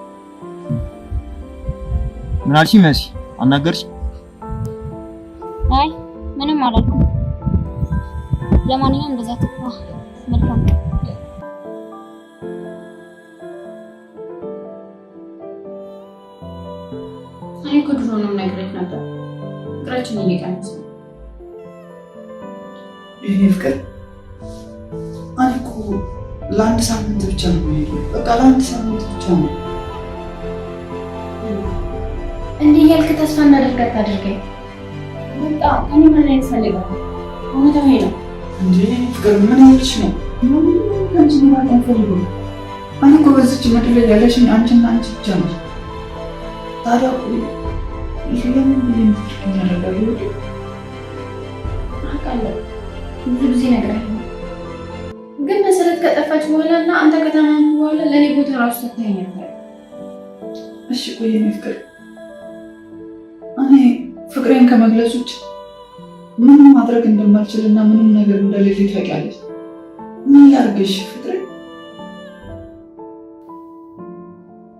ምን አልሽኝ መሲ? አናገርሽ? አይ ምንም አላልኩም። ለማንኛውም እንደዛ ትኩራ። መልካም ቀን። እኔ እኮ ድሮውንም ነግሬህ ነበር፣ ፍቅራችን እየቀነሰ ነው። የኔ ፍቅር እኔ እኮ ለአንድ ሳምንት ብቻ ነው የምሄደው። በቃ ለአንድ ሳምንት ብቻ ነው። እንዲህ እያልክ ተስፋ እንዳደርግ አታድርገኝ። በቃ ከእኔ ምን ላይ ትፈልጋለህ? እውነታው ይሄ ነው። እንዴ የኔ ፍቅር ምን እያልሽ ነው? ምንም ከአንቺ መራቅ አልፈልግም። እኔ እኮ በዚች ምድር ላይ ያለሽኝ አንቺና አንቺ ብቻ ነሽ። ታዲያ ለምን ብዬ ምስጢር አደርጋለሁ? ውዴ አውቃለሁ፣ ብዙ ጊዜ ነግረኸኛል። ግን መሰረት ከጠፋች በኋላ እና አንተ ከታመምክ በኋላ ለእኔ ቦታ ራሱ ሰጥተኸኝ ነበር። እሺ ቆይ የኔ ፍቅር፣ እኔ ፍቅሬን ከመግለጽ ውጭ ምንም ማድረግ እንደማልችል እና ምንም ነገር እንደሌለ ታውቂያለሽ። ምን ላድርግሽ ፍቅሬ?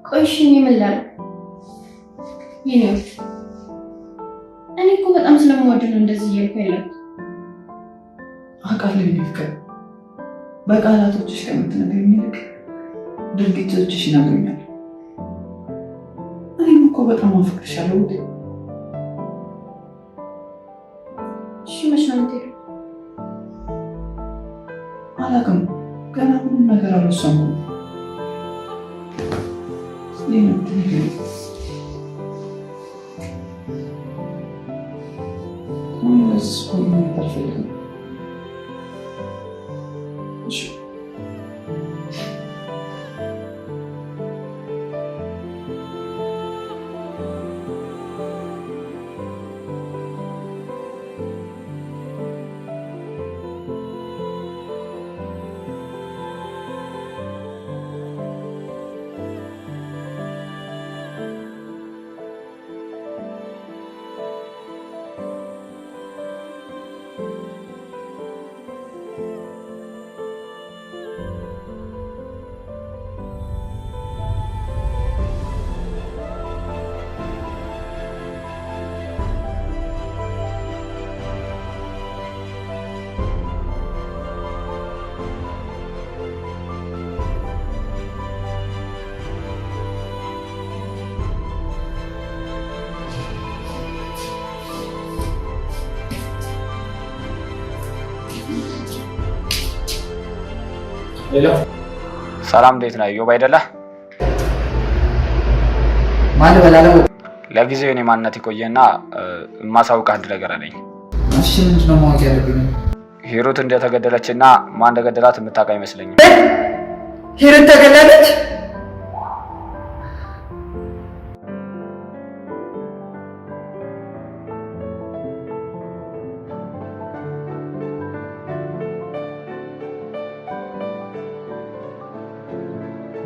ቆይ እሺ እኔ ምን ላድርግ? የኔ ውድ፣ እኔ እኮ በጣም ስለምወድ ነው እንደዚህ እያልኩ ያለሁት። አውቃለሁ የኔ ፍቅር፣ በቃላቶችሽ ከምትነግሪኝ ይልቅ ድርጊቶችሽ ይነግሩኛል። እኔም እኮ በጣም አፈቅርሻለሁ ውዴ። እሺ መች ነው የምትሄደው? አላውቅም፣ ገና ምንም ነገር አልወሰንኩም። የኔ ውድ ነገር እኔ ለዚህ እኮ መሄድ አልፈልግም። እሺ Hello፣ ሰላም፣ እንዴት ነህ? ኢዮብ አይደለህ? ማን በላለው? ለጊዜው የኔ ማንነት ይቆየና የማሳውቅህ አንድ ነገር አለኝ። እሺ፣ ምንድን ነው ማወቅ ያለብኝ? ሂሩት እንደተገደለችና ማን እንደገደላት የምታውቅ አይመስለኝም። ሂሩት ተገላለች?